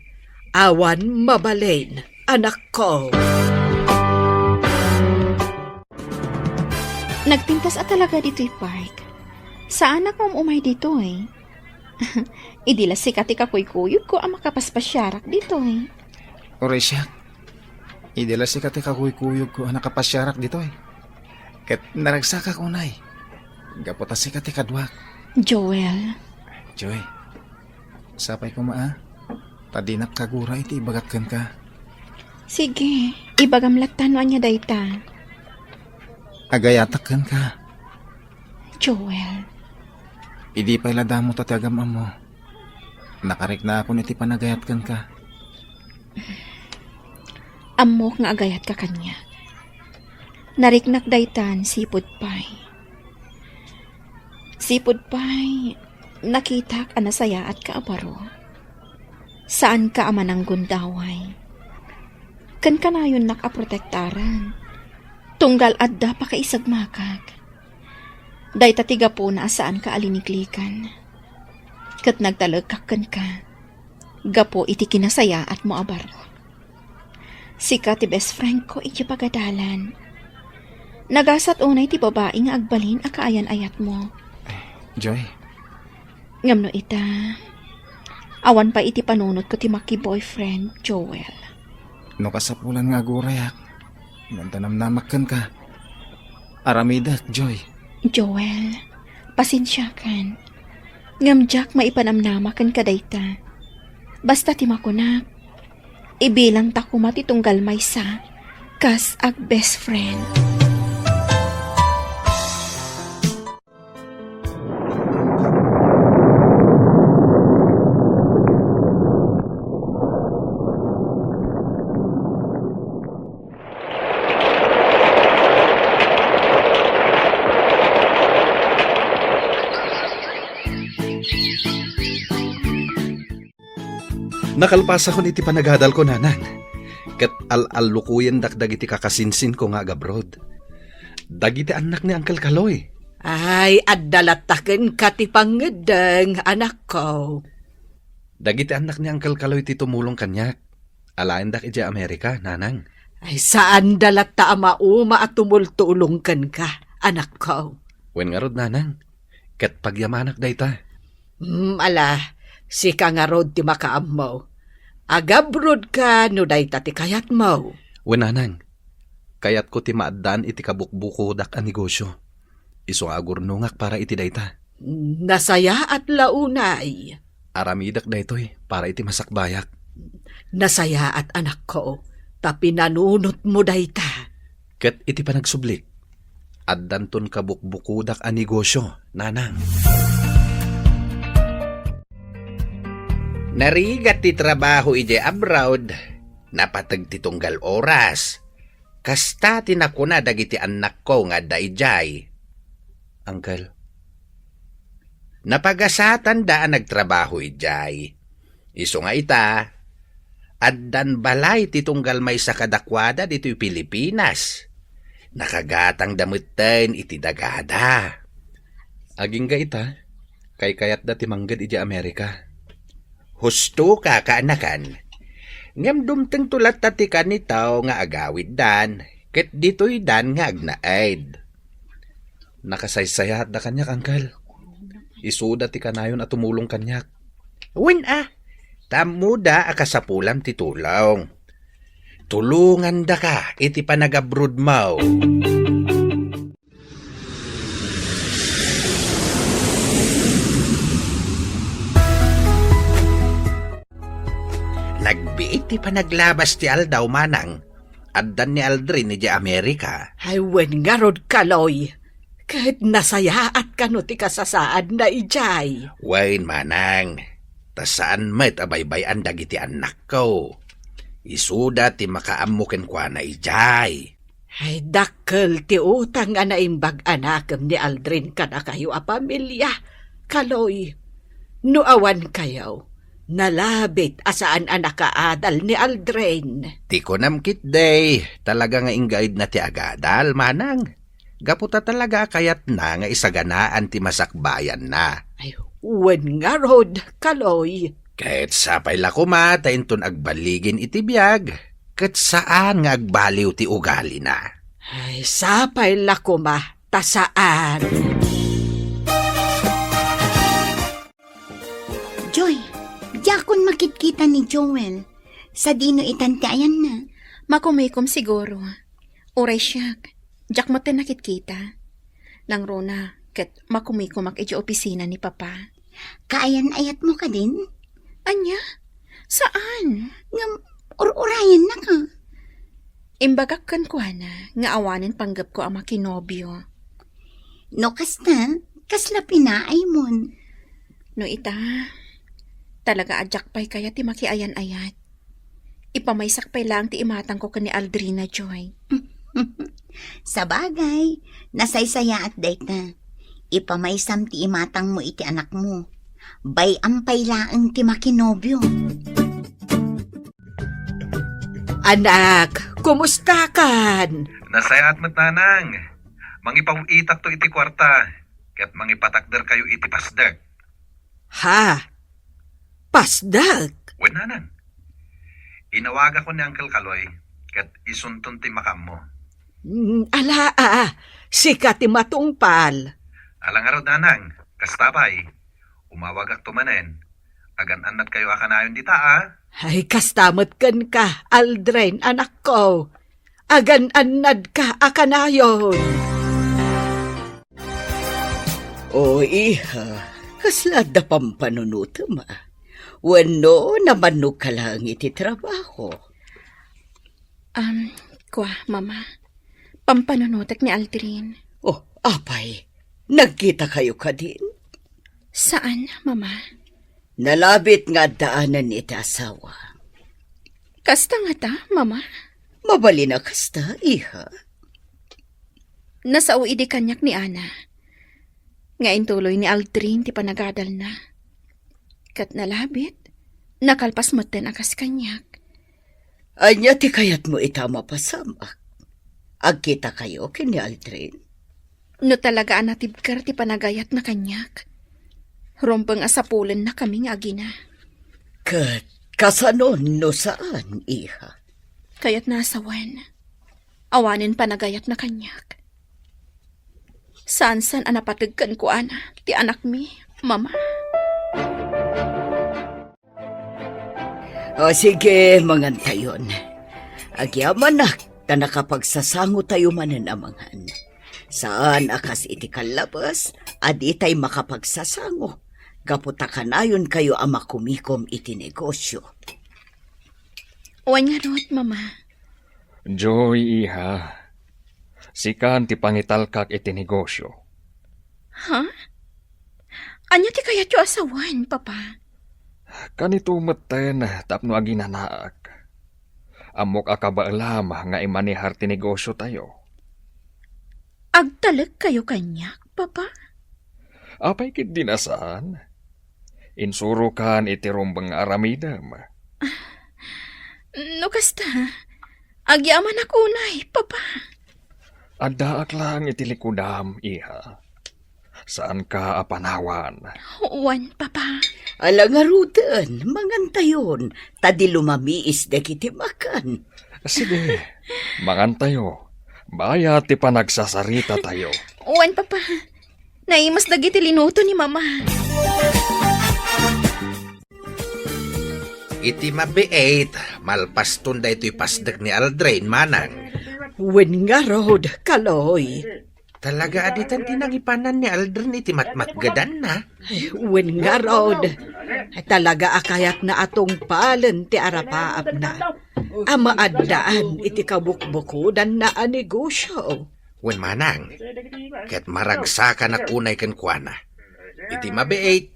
awan mabalin, anakko. Nagpintas a talaga ditoy park. Saanak nga um-umay ditoy. Idi la sika ti kakuykuyogko a makapaspasiarak ditoy. Uray siak, idi la sika ti kakuykuyogko a nakapasiarak ditoy. Ket naragsakak unay, gapu ta sika ti kaduak. Joel. Joy, sapay koma a, ta dinak kagura iti ibagak kenka. Sige, ibagam latta no ania dayta. Agayatak kenka. Joel. Idi pay la damo ta ti agam-ammo, nakariknaakon iti panagayat kenka. Ammok nga agayatka kaniak. Nariknak daytan sipud pay. Sipud pay, nakitak a nasayaatka a baro. Saanka a mananggundaway. Ken kanayonnak a protektaran. Tunggal adda pakaisagmakak. Dayta ti gapuna a saanka a liniklikan. Ket nagtalekak kenka gapu iti kinasayaatmo a baro. Sika ti best friend ko iti pagadalan. Nagasat unay ti babai nga agbalin a kaayan-ayatmo. Joy. Ngem no ita, awan pay iti panunotko ti maki-boyfriend, Joel. No kasapulan nga agurayak, ngem ta namnamak kenka. Aramidek, Joy. Joel, pasensiakan. Ngem diak maipanamnama kenka dayta. Basta ti makunak, ibilangta koma ti tunggal maysa kas ag-best friend. Nakalpasakon iti panagadalko, Nanang, ket al-allukoyendak dagiti kakasinsinko nga agabroad. Dagiti annak ni Uncle Kaloy. Ay, adda latta kenka ti pangngeddeng, anakko. Dagiti annak ni Uncle Kaloy ti tumulong kaniak. Alaendak idiay Amerika, Nanang. Ay, saanda latta a mauma a tumultulong kenka, anakko. Wen ngarud, Nanang, ket pagyamanak dayta. Hmm, ala, sika ngarud ti makaammo. Agabrodka no dayta ti kayatmo. Wen, Nanang, kayatko ti maaddaan iti kabukbukodak a negosio. Isu nga agurnongak para iti dayta. Nasayaat la unay. Aramidek daytoy para iti masakbayak. Nasayaat, anakko, ta pinanunotmo dayta. Ket iti panagsublik, addanton kabukbukodak a negosio, Nanang. Narigat ti trabaho idiay abroad, napateg ti tunggal oras. Kasta ti nakuna dagiti annakko nga adda idiay. Uncle. Napagasatanda a nagtrabaho idiay. Isu nga ita, addan balay ti tunggal maysa kadakuada ditoy Pilipinas. Nakagatangda metten iti dagada. Agingga ita, kaykayatda ti mangged idiay Amerika. Husto ka, kaanakan. Ngem dumtengto latta ti kanitaw nga agawiddan, ket ditoydan nga agnaed. Nakasaysayaatda kaniak, Uncle. Isuda ti kanayon a tumulong kaniak. Wen a, ta ammoda a kasapulam ti tulong. Tulongandaka iti panagabrodmo. Nagbiit ti panaglabas ti aldaw, Manang. Addan ni Aldrin idiay Amerika. Ay, wen ngarud, Kaloy. Ket nasayaat kano ti kasasaadna idiay. Wen, Manang. Ta saan met a baybay-an dagiti annakko. Isuda ti makaammo kenkuana idiay. Ay, dakkel ti utang a naimbag a nakem ni Aldrin kadakayo a pamilia, Kaloy. No awan kayo, nalabit a saan a nakaadal ni Aldrin. Ti kunam ketdi, talaga nga inggaidna ti agadal, Manang. Gapu ta talaga a kayatna nga isaganaan ti masakbayanna. Ay, wen ngarud, Kaloy. Ket sapay la koma ta inton agballigin iti biag, ket saan nga agbaliw ti ugalina. Ay, sapay la koma ta saan. Joy, diakon makitkita ni Joel. Sadino itan ti ayanna? Makumikom siguro. Uray siak, diak met nakitkita. Nangruna, ket makumikomak idiay opisina ni Papa. Kaayan-ayatmo kadin? Ania? Saan? Ngem, ur-urayennaka. Imbagak kenkuana nga awanen panggepko a makinobio. No kasta, kasla pinaaymon? No ita, talaga a diak pay kayat ti makiayan-ayat. Ipamaysak pay laeng ti imatangko ken ni Aldrina, Joy. Sabagay, nasaysayaat dayta. Ipamaysam ti imatangmo iti anakmo. Bay-am pay laeng ti makinobio. Anak, kumusta kan? Nasayaat met, Nanang. Mangipaw-itakto iti kuarta, ket mangipatakderkayo iti pasdek. Ha? Pasdek? Wen, Nanang. Inawagakon ni Uncle Kaloy, ket isunton ti makaammo. Mm, ala, a, sika ti matungpal. Ala ngarud, Nanang, kasta pay. Umawagakto manen. Agan-annadkayo a kanayon dita, a? Ay, kasta met kenka, Aldrin, anakko. Agan-annadka a kanayon. O, iha, kasla adda pampanunotem, a? Wenno nabannog ka laeng iti trabaho? Um, kua, Mama. Pampanunotek ni Aldrin. Oh, apay, nagkita kayo kadin? Saan, Mama. Nalabit nga addaanen iti asawa. Kasta ngata, Mama? Mabalin a kasta, iha. Nasao idi kaniak ni Ana nga intuloy ni Aldrin ti panagadalna. Ket nalabit, Nakalpas metten a kas kaniak. Ania ti kayatmo ita a mapasamak? Agkitakayo ken ni Aldrin? No talaga a natibker ti panagayatna kaniak, rumbeng a sapulennakami nga agina. Ket kasano no saan, iha? Kayatna a sawen, awanen panagayatna kaniak. Saansan a napateg kenkuana ti anakmi, Mama. O, sige, mangantayon. Agyamanak ta nakapagsasangotayo manen a mangan. Saan a kas iti kallabes a ditay makapagsasango, gapu ta kanayonkayo a makumikom iti negosio. Wen ngarud, Mama. Joy, iha. Sikan ti pangitalkak iti negosio. Ha? Ania ti kayatyo a sawen, Papa? Kanito metten tapno aginanaak. Ammok a kabaelam nga imanehar ti negosiotayo. Agtalekkayo kaniak, Papa? Apay ketdi a saan? Insurokan iti rumbeng nga aramidem. No kasta, agyamanak unay, Papa. Addaak laeng iti likudam, iha. Saanka a panawan. Wen, Papa. Ala ngaruden, mangantayon, ta di lumamiis dagiti makan. Sige, mangantayo. Bayat ti panagsasaritatayo. Wen, Papa. Naimas dagiti linuto ni Mama. Iti mabiit, malpaston daytoy pasdek ni Aldrin, manang. Wen ngarud, Kaloy. Talaga a ditan ti nangipanan ni Aldrin iti matmatgedanna? Ay, wen ngarud. Talaga a kayatna a tungpalen ti arapaapna a maaddaan iti kabukbukodanna a negosio. Wen manang, ket maragsakanak unay kenkuana. Iti mabiit,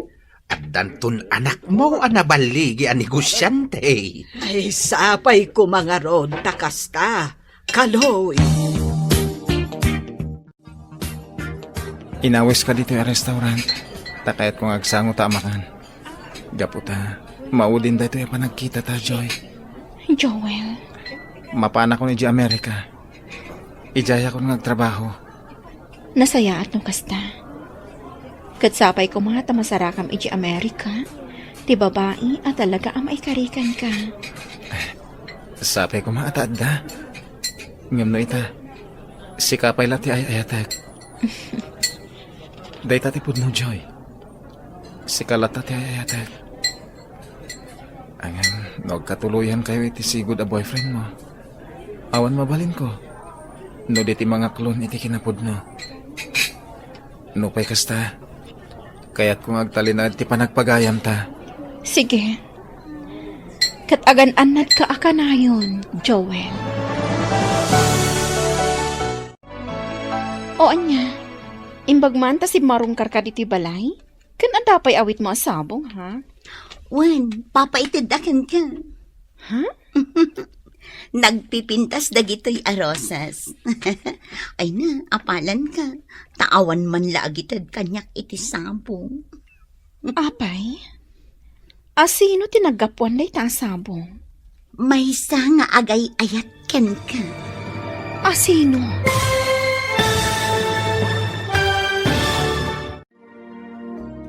addanton anakmo a naballigi a negosiante. Ay, sapay koma ngarud ta kasta, Kaloy. Inawiska ditoy a restaurant, ta kayatko nga agsango ta a makan. Gapu ta, maudin daytoy a panagkitata, Joy. Joel. Mapanakon idiay Amerika. Idiayakon nga agtrabaho. Nasayaat no kasta. Ket sapay koma ta masarakam idiay Amerika ti babai a talaga a maikarikanka. Sapay koma ta adda. Ngem no ita, sika pay la ti ay-ayatek. Dayta ti pudno, Joy. Sika latta ti ay-ayatek. Ngem no agkatuloyankayo iti sigud a boyfriendmo, awan mabalinko no di ti mangaklon iti kinapudno. Nupay kasta, kayatko nga agtalinaed ti panagpagayamta. Sige. Ket agan-annadka a kanayon, Joel. O ania, imbag man ta simmarungkarka ditoy balay? Ken adda pay awitmo a sabong, ha? Wen, papaited a kenka. Ha? Nagpipintas dagitoy a rosas. Ay na, apalanka. Ta awan man la agited kaniak iti sabong. Apay? A sino ti naggapuan dayta a sabong? Maysa nga agay-ayat kenka. A sino?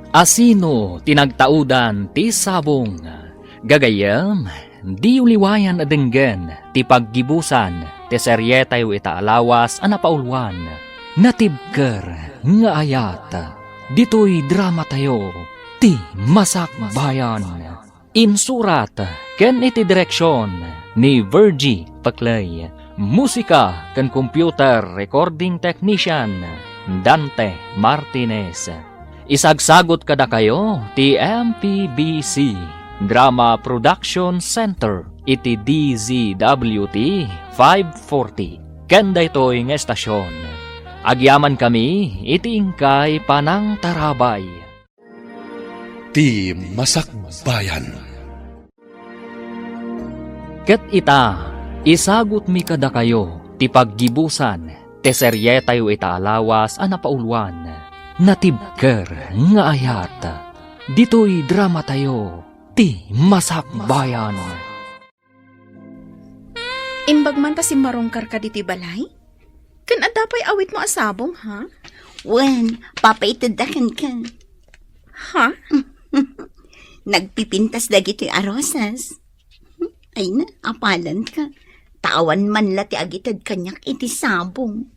A sino ti nagtaudan ti sabong? Gagayyem, diyo liwayan a denggen ti paggibusan ti serietayo ita a lawas a napauluan, Natibker nga Ayat. Ditoy dramatayo, Ti Masakbayan. Insurat ken iti direksion ni Virgie Paclay. Musika ken computer recording technician, Dante Martinez. Isagsagut kadakayo ti M P B C Drama Production Center iti D Z W T five forty. Ken daytoy nga estasion, agyamankami iti inkay panangtarabay. Ti Masakbayan. Ket ita, isagutmi kadakayo ti paggibusan ti serietayo ita a lawas a napauluan, Natibker nga Ayat. Ditoy dramatayo, ti Masakbayan. Imbag man ta simmarungkarka ditoy balay? Ken adda pay awitmo a sabong, ha? Wen, papaitedda kenka. Ha? Nagpipintas dagitoy a rosas. Ay na, apalanka. Ta awan man la ti agited kaniak iti sabong.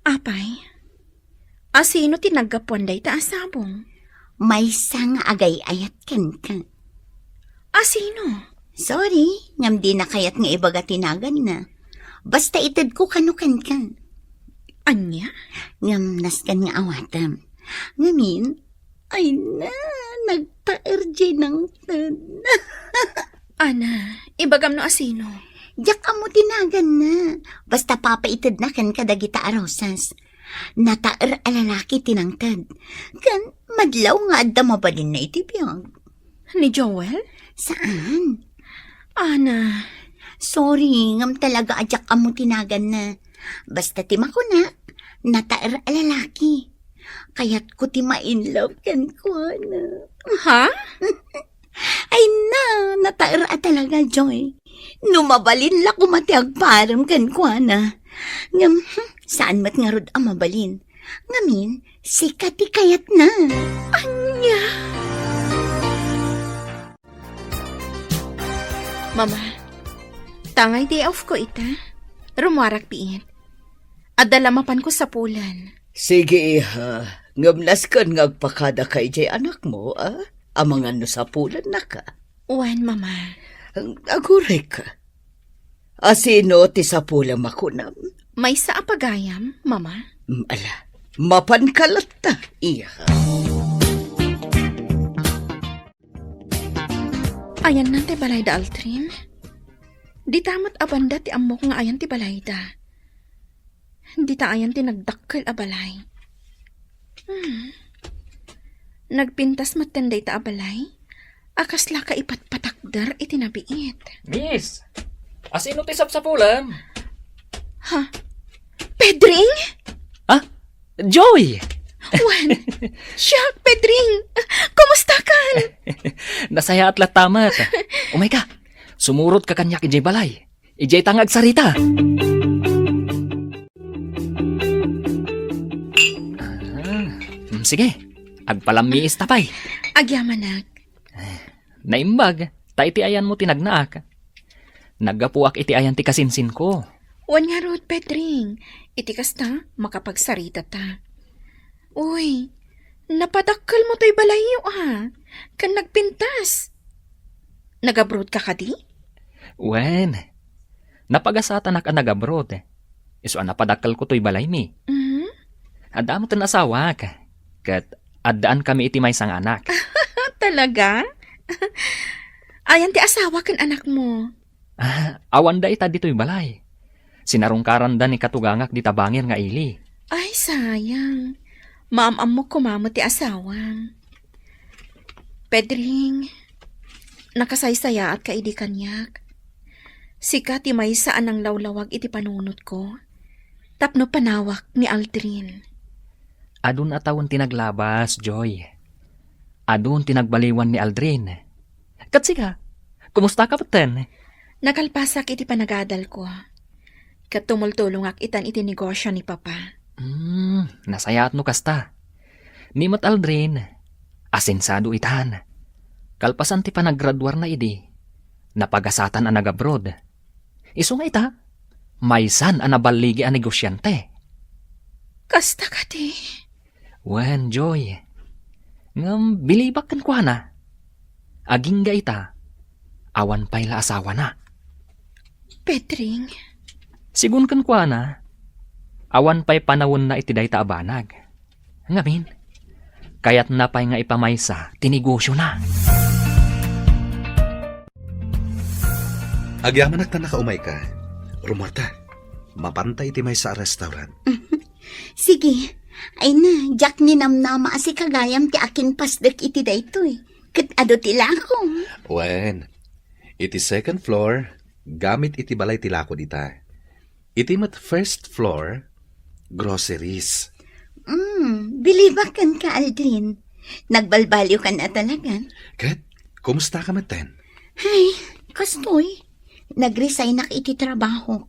Apay, asino ti naggapuan dayta a sabong? Maysa nga agay-ayat kenka. Asino? Sorry, ngem dina kayat nga ibaga ti naganna. Basta itedko kano kenka. Ania? Ngem nasken nga awatem. Ngamin, ay na, nagtaer diay nangted. Ana, ibagam no asino? Diak ammo ti naganna. Basta papaitedna kenka dagita a rosas. Nataer a lalaki ti nangted. Ken madlaw nga adda mabalinna iti biag. Ni Joel? Saan? Ana. Sorry, ngem talaga a diak ammo ti naganna. Basta ti makunak, nataer a lalaki. Kayatko ti ma-in love kenkuana. Ha? Ay na, nataer a talaga, Joy. No mabalin la koma ti agparem kenkuana. Ngem, hmm, saan met ngarud a mabalin. Ngamin, sika ti kayatna. Ania? Mama, tangay day off ko ita. Rummuarak biit. Adda la mapanko sapulen. Sige, iha. Ngem nasken nga agpakadaka idiay anakmo, a? Amangan no sapulennaka. Wen, Mama. Agurayka. Asino ti sapulem a kunam? Maysa a pagayam, Mama. Mm, ala, mapanka latta, iha. Ayanna ti balay da Aldrin? Dita met a banda ti ammok nga ayan ti balayda. Dita ayan ti nagdakkel a balay. Hmm. Nagpintas metten dayta a balay a kasla kaipatpatakder iti nabiit. Miss, asino ti sapsapulem? Ha? Pedring? Ah? Joy! Wen, siak, Pedring. Kumustakan? Nasayaat latta met. Umayka, sumurotka kaniak idiay balay. Idiay ta nga agsarita. Ah, mm, sige, agpalammiista pay. Agyamanak. Naimbag, ta iti ayanmo ti nagnaak. Naggapuak iti ayan ti kasinsinko. Wen ngarud, Pedring, iti kasta, makapagsaritata. Uy, napadakkelmo toy balayyo, a, ken nagpintas. Nagabroadka kadi? Wen, napagasatanak a nagabroad. Isu a napadakkelko toy balaymi. Mhm. Adda metten asawak, ket addaan kami iti maysa nga anak. Talaga? Ayan ti asawa ken anakmo? Ah, awanda ita ditoy balay. Sinarungkaranda ni katugangak dita bangir nga ili. Ay, sayang. Maam-ammok koma met ti asawam. Pedring, nakasaysayaatka idi kaniak. Sika ti maysa a nanglawlawag iti panunotko tapno panawak ni Aldrin. Adun a tawen ti naglabas, Joy. Adun ti nagbaliwan ni Aldrin. Ket sika, kumustaka metten? Nakalpasak iti panagadalko. Ket tumultulongak itan iti negosio ni Papa. Hmm, nasayaat no kasta. Ni met Aldrin, asensado itan. Kalpasan ti panagraduarna idi, napagasatan a nagabroad. Isu nga ita, maysan a naballigi a negosiante. Kasta kadi? Wen, Joy. Ngem bilibak kenkuana. Agingga ita, awan pay la asawana. Pedring. Sigun kenkuana, awan pay panawenna iti dayta a banag. Ngamin, kayatna pay nga ipamaysa ti negosiona. Agyamanak ta nakaumayka. Rummuarta. Mapanta iti maysa a restaurant. Sige. Ay na, diak ninamnama a sika gayam ti akinpasdek iti daytoy. Ket adu ti lakom. Wen, iti second floor, gamit iti balay ti lako dita. Iti met first floor, groceries. Mm, bilibak kenka, Aldrin. Nagbalbaliwkan a talaga. Ket Kumusta ka metten? Ay, kastoy. Nagresignak iti trabaho.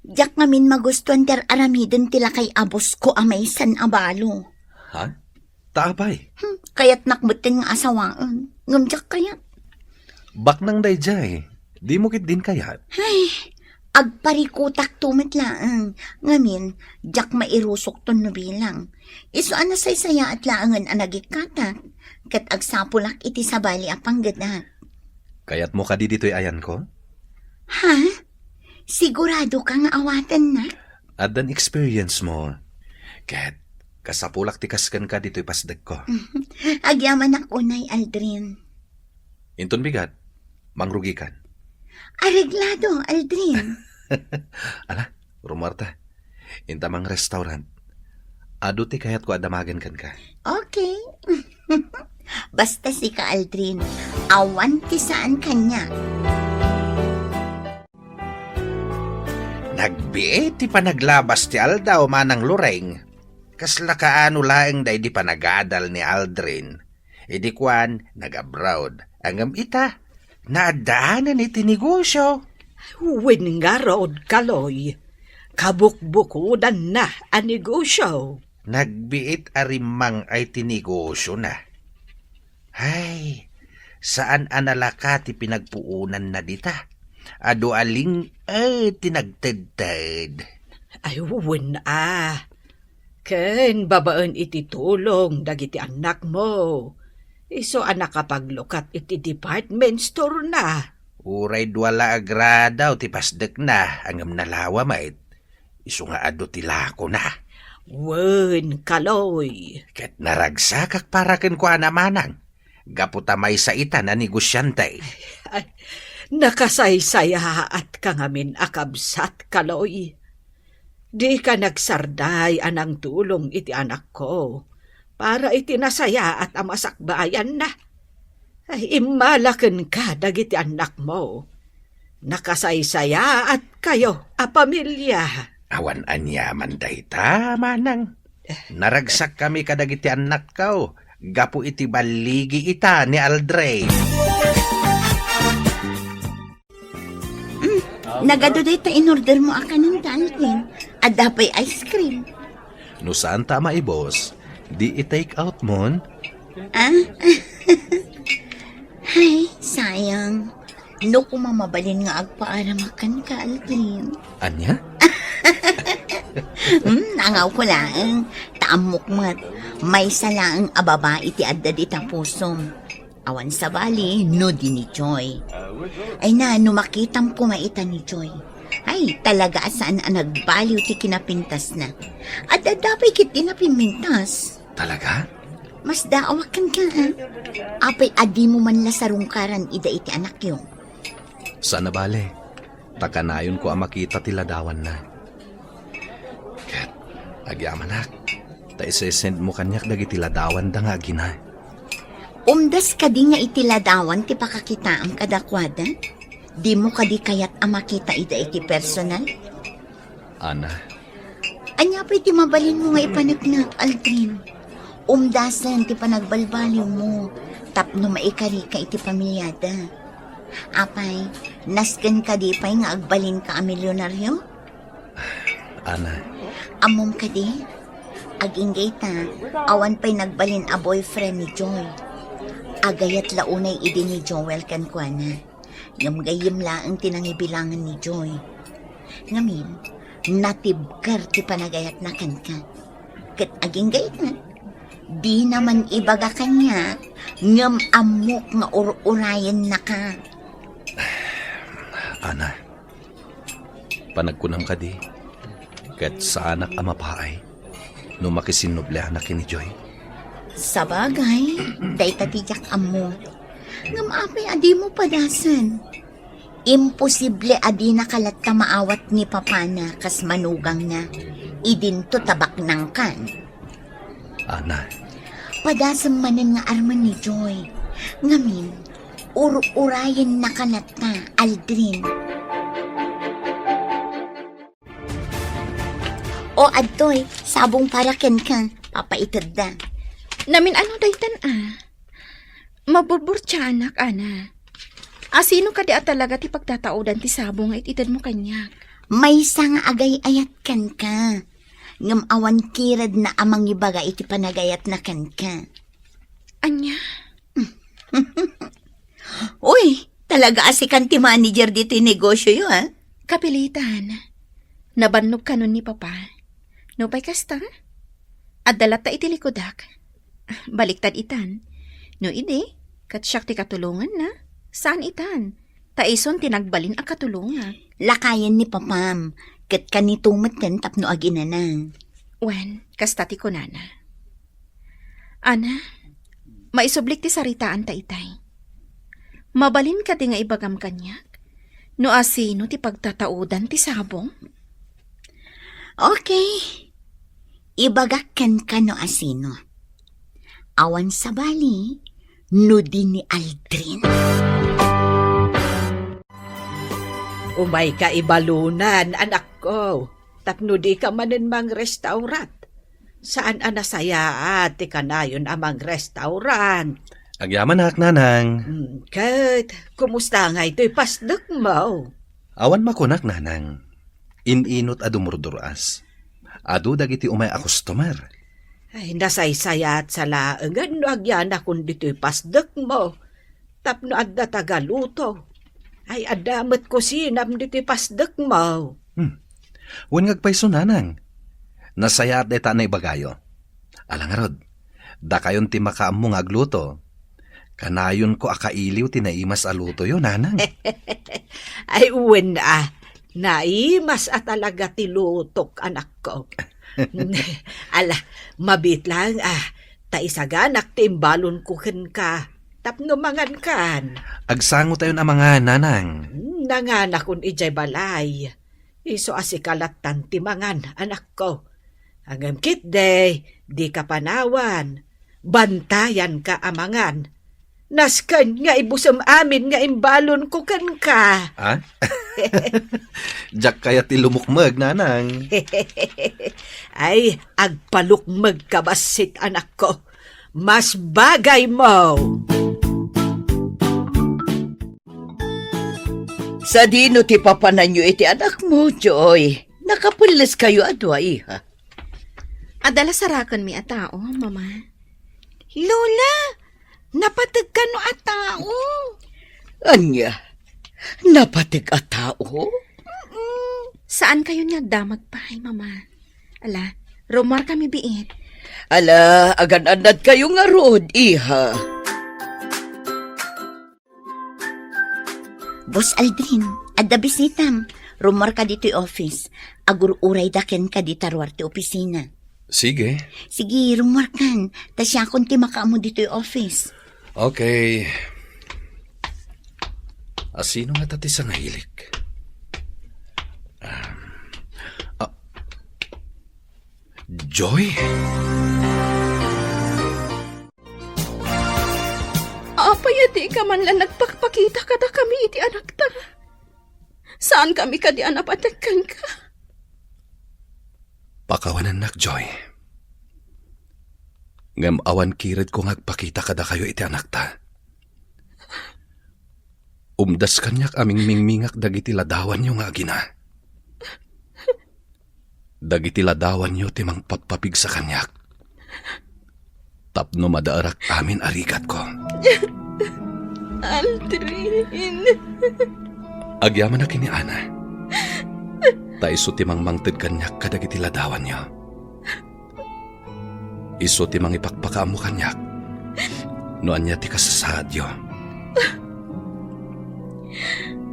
Diak ngamin magustuan ti ar-aramiden ti lakay a boss ko a maysan a balo. Ha? Ta apay? Hmm, kayatnak metten nga asawaen. Ngem diak kayat. Baknang daydiay. Dimo ketdin kayat? Ay, agparikutakto met laeng. Ngamin, diak mairusokton no bilang. Isu a nasaysayaat laengen a nagikkatak, ket agsapulak iti sabali a panggedak. Kayatmo kadi ditoy ayanko? Ha? Sigurado ka nga awatennak? Addan experience mo. Ket kasapulak ti kas kenka ditoy pasdekko. Agyamanak unay, Aldrin. Inton bigat, mangrugikan. Areglado, Aldrin. Ala, rumuarta. Inta mang restaurant. Adu ti kayatko a damagen kenka. Okay. Basta sika, Aldrin, awan ti saan kaniak. Nagbiit ti panaglabas ti aldaw, Manang Loreng. Kasla kaano laeng daydi panagadal ni Aldrin. Idi kuan, nag-abroad. Ngem ita, naaddaanan iti negosyo. Wen ngarud, Kaloy, kabukbukodanna a negosyo. Nagbiit a rimmang-ay ti negosyona. Ay, saan a nalaka ti pinagpuonanna dita. Adu a ling-, eh, ti nagtedted. Ay, wen a. Ken babaen iti tulong dagiti annakmo, isu a nakapaglukat iti department store-na. Uray dua la a gradaw ti pasdekna, ngem nalawa met. Isu nga adu ti lakona. Wen, Kaloy. Ket naragsakak para kenkuana, Manang, gapu ta maysa ita a negosiante. Ay, nakasaysayaatka ngamin a kabsat, Kaloy. Dika nagsarday a nangtulong iti anakko para iti nasayaat a masakbayanna. Ay, immala kenka dagiti annakmo. Nakasaysayaatkayo a pamilia. Awan aniaman dayta, Manang. Naragsakkami kadagiti annakko gapu iti balligi ita ni Aldrin. Mm, nagadu dayta in-order mo a kanen, Aldrin. Adda pay ice cream. No saan ta a maibus, di i-take out mon? Ah? Ay, sayang. No koma mabalin nga agpaaram a kenka, Aldrin. Ania? Hmm, nangawko laeng. Ta ammok met, maysa laeng a babai ti adda dita pusom. Awan sabali no di ni Joy. Ay na, no makitam koma ita ni Joy. Ay, talaga a saan a nagbaliw ti kinapintasna. Adda pay ketdi napimmintas. Talaga? Masdaawak kenka, ah. Apay a dimo man la sarungkaran ida iti anakyo? Saan a bale. Ta kanayonko a makita ti ladawanna. Ket, agyamanak, ta isesendmo kaniak dagiti ladawanda nga agina. Umdas kadi nga iti ladawan ti pakakitaam kadakuada? Dimo kadi kayat a makita ida iti personal? Ana. Ania pay ti mabalinmo nga ipaneknek, Aldrin? Umdasen ti panagbalbaliwmo tapno maikarika iti pamiliada. Apay, nasken kadi pay nga agbalinka a milyonaryo? Ana. Ammom kadi? Agingga ita, awan pay nagbalin a boyfriend ni Joy. Agayat la unay idi ni Joel kenkuana. Ngem gayyem laeng ti nangibilangen ni Joy. Ngamin, natibker ti panagayatna kenka. Ket agingga ita, dina man ibaga kaniak, ngem ammok nga ur-urayennaka. Ana, panagkunam kadi, ket saanak a mapaay no makisinnublianak ken ni Joy? Sabagay, dayta ti diak ammo. Ngem apay a dimo padasen? Imposible a dinaka latta maawat ni papana kas manugangna idinto ta baknangkan. Ana. Padasem manen nga armen ni Joy. Ngamin, ur-urayennaka latta, Aldrin. O, adtoy, sabong para kenka, papaitedda. Namin ano daytan, ah? Maburburtiaanak, Ana. Asino kadi a talaga ti pagtataodan ti sabong nga it-itedmo kaniak? Maysa nga agay-ayat kenka. Ngem awan kiredna a mangibaga iti panagayatna kenka. Ania? Uy, talaga a sikan ti manager ditoy negosioyo, ha? Kapilitan. Nabannog kanon ni Papa. Nupay kasta, adda latta iti likudak. Baliktad itan. No idi, ket siak ti katulonganna. Saan itan. Ta isun ti nagbalin a katulongak. Lakayen ni Papam, ket kanito metten tapno aginana. Wen, kasta ti kunana. Ana, maisublik ti saritaanta itay. Mabalin kadi nga ibagam kaniak no asino ti pagtataodan ti sabong? Okay. Ibagak kenka no asino. Awan sabali no di ni Aldrin. Umayka ibalunan, anakko, tapno dika manen mangrestaurat. Saan a nasayaat ti kanayon a mangrestaurat. Agyamanak, Nanang. Hmm, ket, kumusta ngay toy pasdekmo? Awan makunak, Nanang. In-inot a dumurdur-as. Adu dagiti umay a customer. Ay, nasaysayaat sa laengen no agyanakon ditoy pasdekmo. Tapno adda tagaluto. Ay, adda met kusinam ditoy pasdekmo. Hmm. Wen nga agpayso, Nanang. Nasayaat dayta a naibagayo. Ala ngarud, dakayon ti makaammo nga agluto. Kanayonko a kailiw ti naimas a lutoyo, Nanang. Ay, wen a, naimas a talaga ti lutok, anakko. Ala, mabiit laeng a, ta isaganak ti imbalonko kenka, tapno mangankan. Agsangotayon a mangan, Nanang. Hmm, nanganakon idiay balay. Isu a sika lattan ti mangan, anakko. Ngem ketdi, dika panawan. Bantayanka a mangan. Nasken nga ibusem amin nga imbalonko kenka. Ah? Diak kayat ti lumukmeg, Nanang. Ay, agpalukmegka bassit, anakko. Mas bagaymo. Sadino ti papananyo iti anakmo, Joy? Nakapelleskayo a dua, iha. Adda la sarakenmi a tao, Mama. Lola, napateg kano a tao? Ania? Napateg a tao? Mm-mm. Saankayon nga agdamag pay, Mama? Ala, rummuarkami biit. Ala, agan-annadkayo ngarud, iha. Boss Aldrin, adda bisitam. Rummuarka ditoy office. Agur-urayda kenka dita ruar ti opisina. Sige. Sige, rummuarkan. Ta siakon ti makaammo ditoy office. Okay. Asino ngata ti sangahilik? Um, ah, Joy? Apay a dika man la nagpakpakita kadakami iti anakta? Saankami kadi a napateg kenka? Pakawanennak, Joy. Ngem awan kiredko nga agpakita kadakayo iti anakta. Umdas kaniak a mingmingmingak dagiti ladawanyo nga agina. Dagiti ladawanyo ti mangpappapigsa kaniak tapno madaerak amin a rigatko. Aldrin. Agyamanak ken ni Ana. Ta isu ti mangmangted kaniak kadagiti ladawanyo. Isu ti mangipakpakaammo kaniak no ania ti kasasaadyo.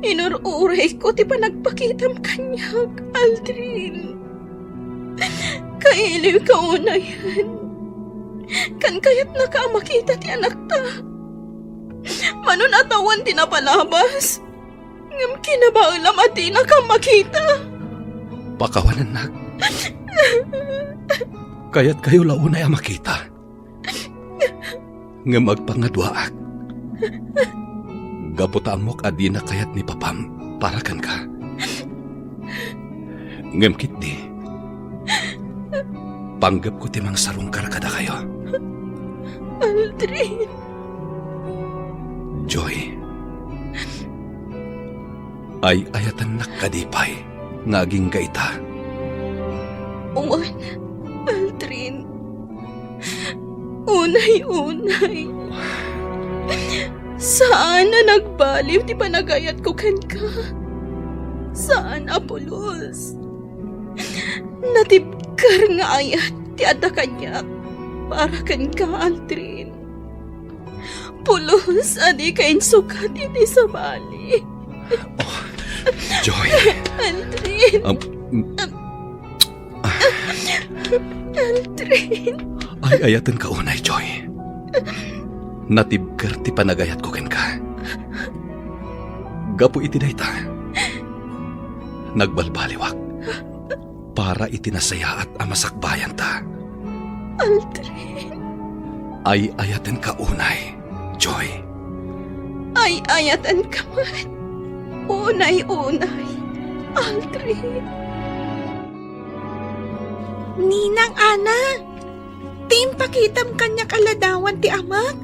Inur-urayko ti panagpakitam kaniak, Aldrin. Kailiwka unayen. Ken kayatnaka a makita ti anakta. Mano a tawen ti napalabas. Ngem kinabaelam a dinaka makita. Pakawanennak. Kayatkayo la unay a makita. Ngem agpangaduaak. Gapu ta ammok a dina kayat ni Papam para kenka. Ngem ketdi, panggepko ti mangsarungkar kadakayo. Aldrin. Joy, ay-ayatennak kadi pay nga agingga ita? Wen, Aldrin. Unay-unay. Saan a nagbaliw ti panagayatko kenka. Saan a pulos. Natibker nga ayat ti adda kaniak para kenka, Aldrin. Pulos a dika insukat iti sabali. Oh, Joy. Aldrin. Um, Aldrin. Ay-ayatenka unay, Joy. Natibker ti panagayatko kenka. Gapu iti dayta, nagbalbaliwak para iti nasayaat a masakbayanta. Aldrin. Ay-ayatenka unay, Joy. Ay-ayatenka met. Unay-unay, Aldrin. Ninang Ana, ti impakitam kaniak a ladawan ti amak?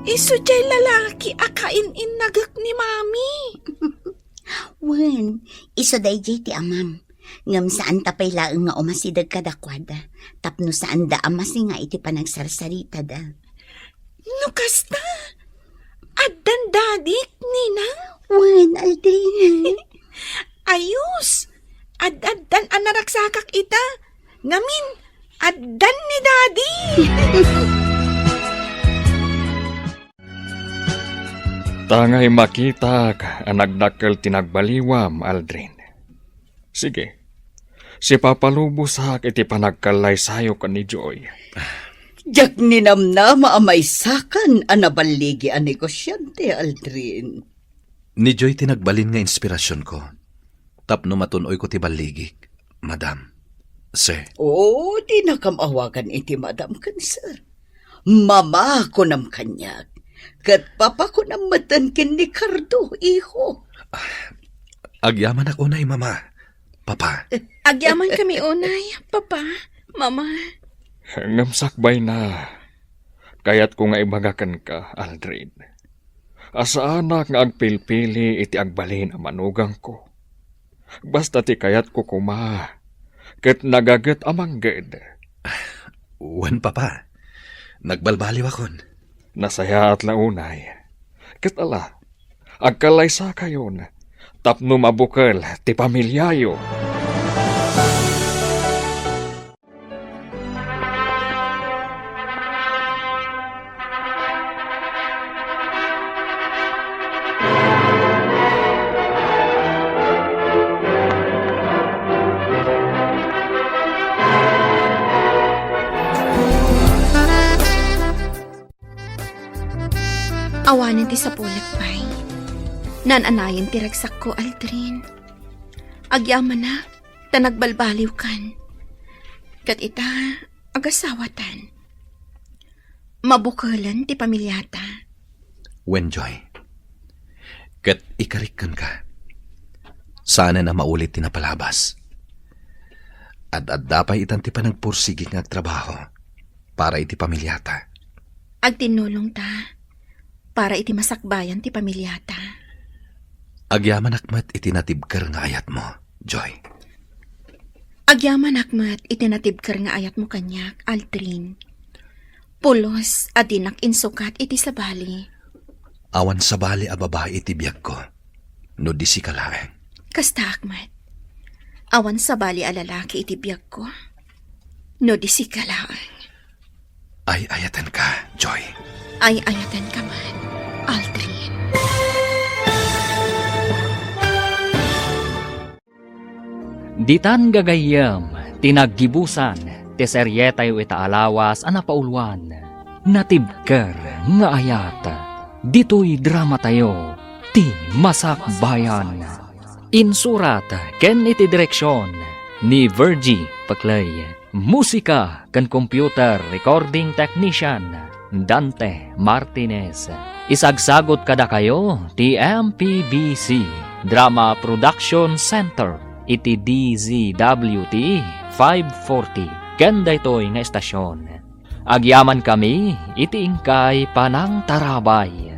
Isu diay lalaki a kain-innagek ni Mami. Wen, isu daydiay ti amam. Ngem saanta pay laeng nga umasideg kadakuada, tapno saanda a masinga iti panagsarsaritada. No kasta, addan dadik, Ninang? Wen, Aldrin. Ayos! Ad-addan a naragsakak ita. Ngamin, addan ni Daddy! Tangay makitak a nagdakkel ti nagbaliwam, Aldrin. Sige, sipapalubosak iti panagkallaysayo ken ni Joy. Diak ninamnama a maysakan a naballigi a negosiante, Aldrin. Ni Joy ti nagbalin nga inspirasionko tapno matun-oyko ti balligik, Madam, Sir. Oo, dinakam awagan iti Madam ken Sir. Mama kunam kaniak, ket Papa kunam metten ken ni Cardo, iho. Agyamanak unay, Mama, Papa. Agyamankami unay, Papa, Mama. Ngem sakbayna, kayatko nga ibaga kenka, Aldrin, a saanak nga agpilpili iti agbalin a manugangko. Basta ti kayatko koma, ket nagaget a mangged. Wen, Papa. Nagbalbaliwakon. Nasayaat la unay. Ket ala, agkallaysakayon tapno mabukel ti pamiliayo. Awanen ti sapulek pay. Naan-anayen ti ragsakko, Aldrin. Agyamanak ta nagbalbaliwkan. Ket ita, agasawatan. Mabukelen ti pamiliata. Wen, Joy. Ket ikarik kenka. Saanen a maulit ti napalabas. Ad-adda pay itan ti panagpursigik nga agtrabaho para iti pamiliata. Agtinnulongta para iti masakbayan ti pamiliata. Agyamanak met iti natibker nga ayatmo, Joy. Agyamanak met iti natibker nga ayatmo kaniak, Aldrin. Pulos a dinak insukat iti sabali. Awan sabali a babai iti biagko, no di sika laeng. Kastaak met. Awan sabali a lalaki iti biagko, no di sika laeng. Ay-ayatenka, Joy. Ay-ayatenka met, Aldrin. Ditan gagayyem ti naggibusan ti serietayo ita a lawas a napauluan, Natibker nga Ayat. Ditoy dramatayo, ti Masakbayan. Insurat ken iti direksion ni Virgie Peclay. Musika ken computer recording technician, Dante Martinez. Isagsagut kadakayo ti M P B C Drama Production Center iti D Z W T five forty ken daytoy nga estasion. Agyamankami iti inkay panangtarabay.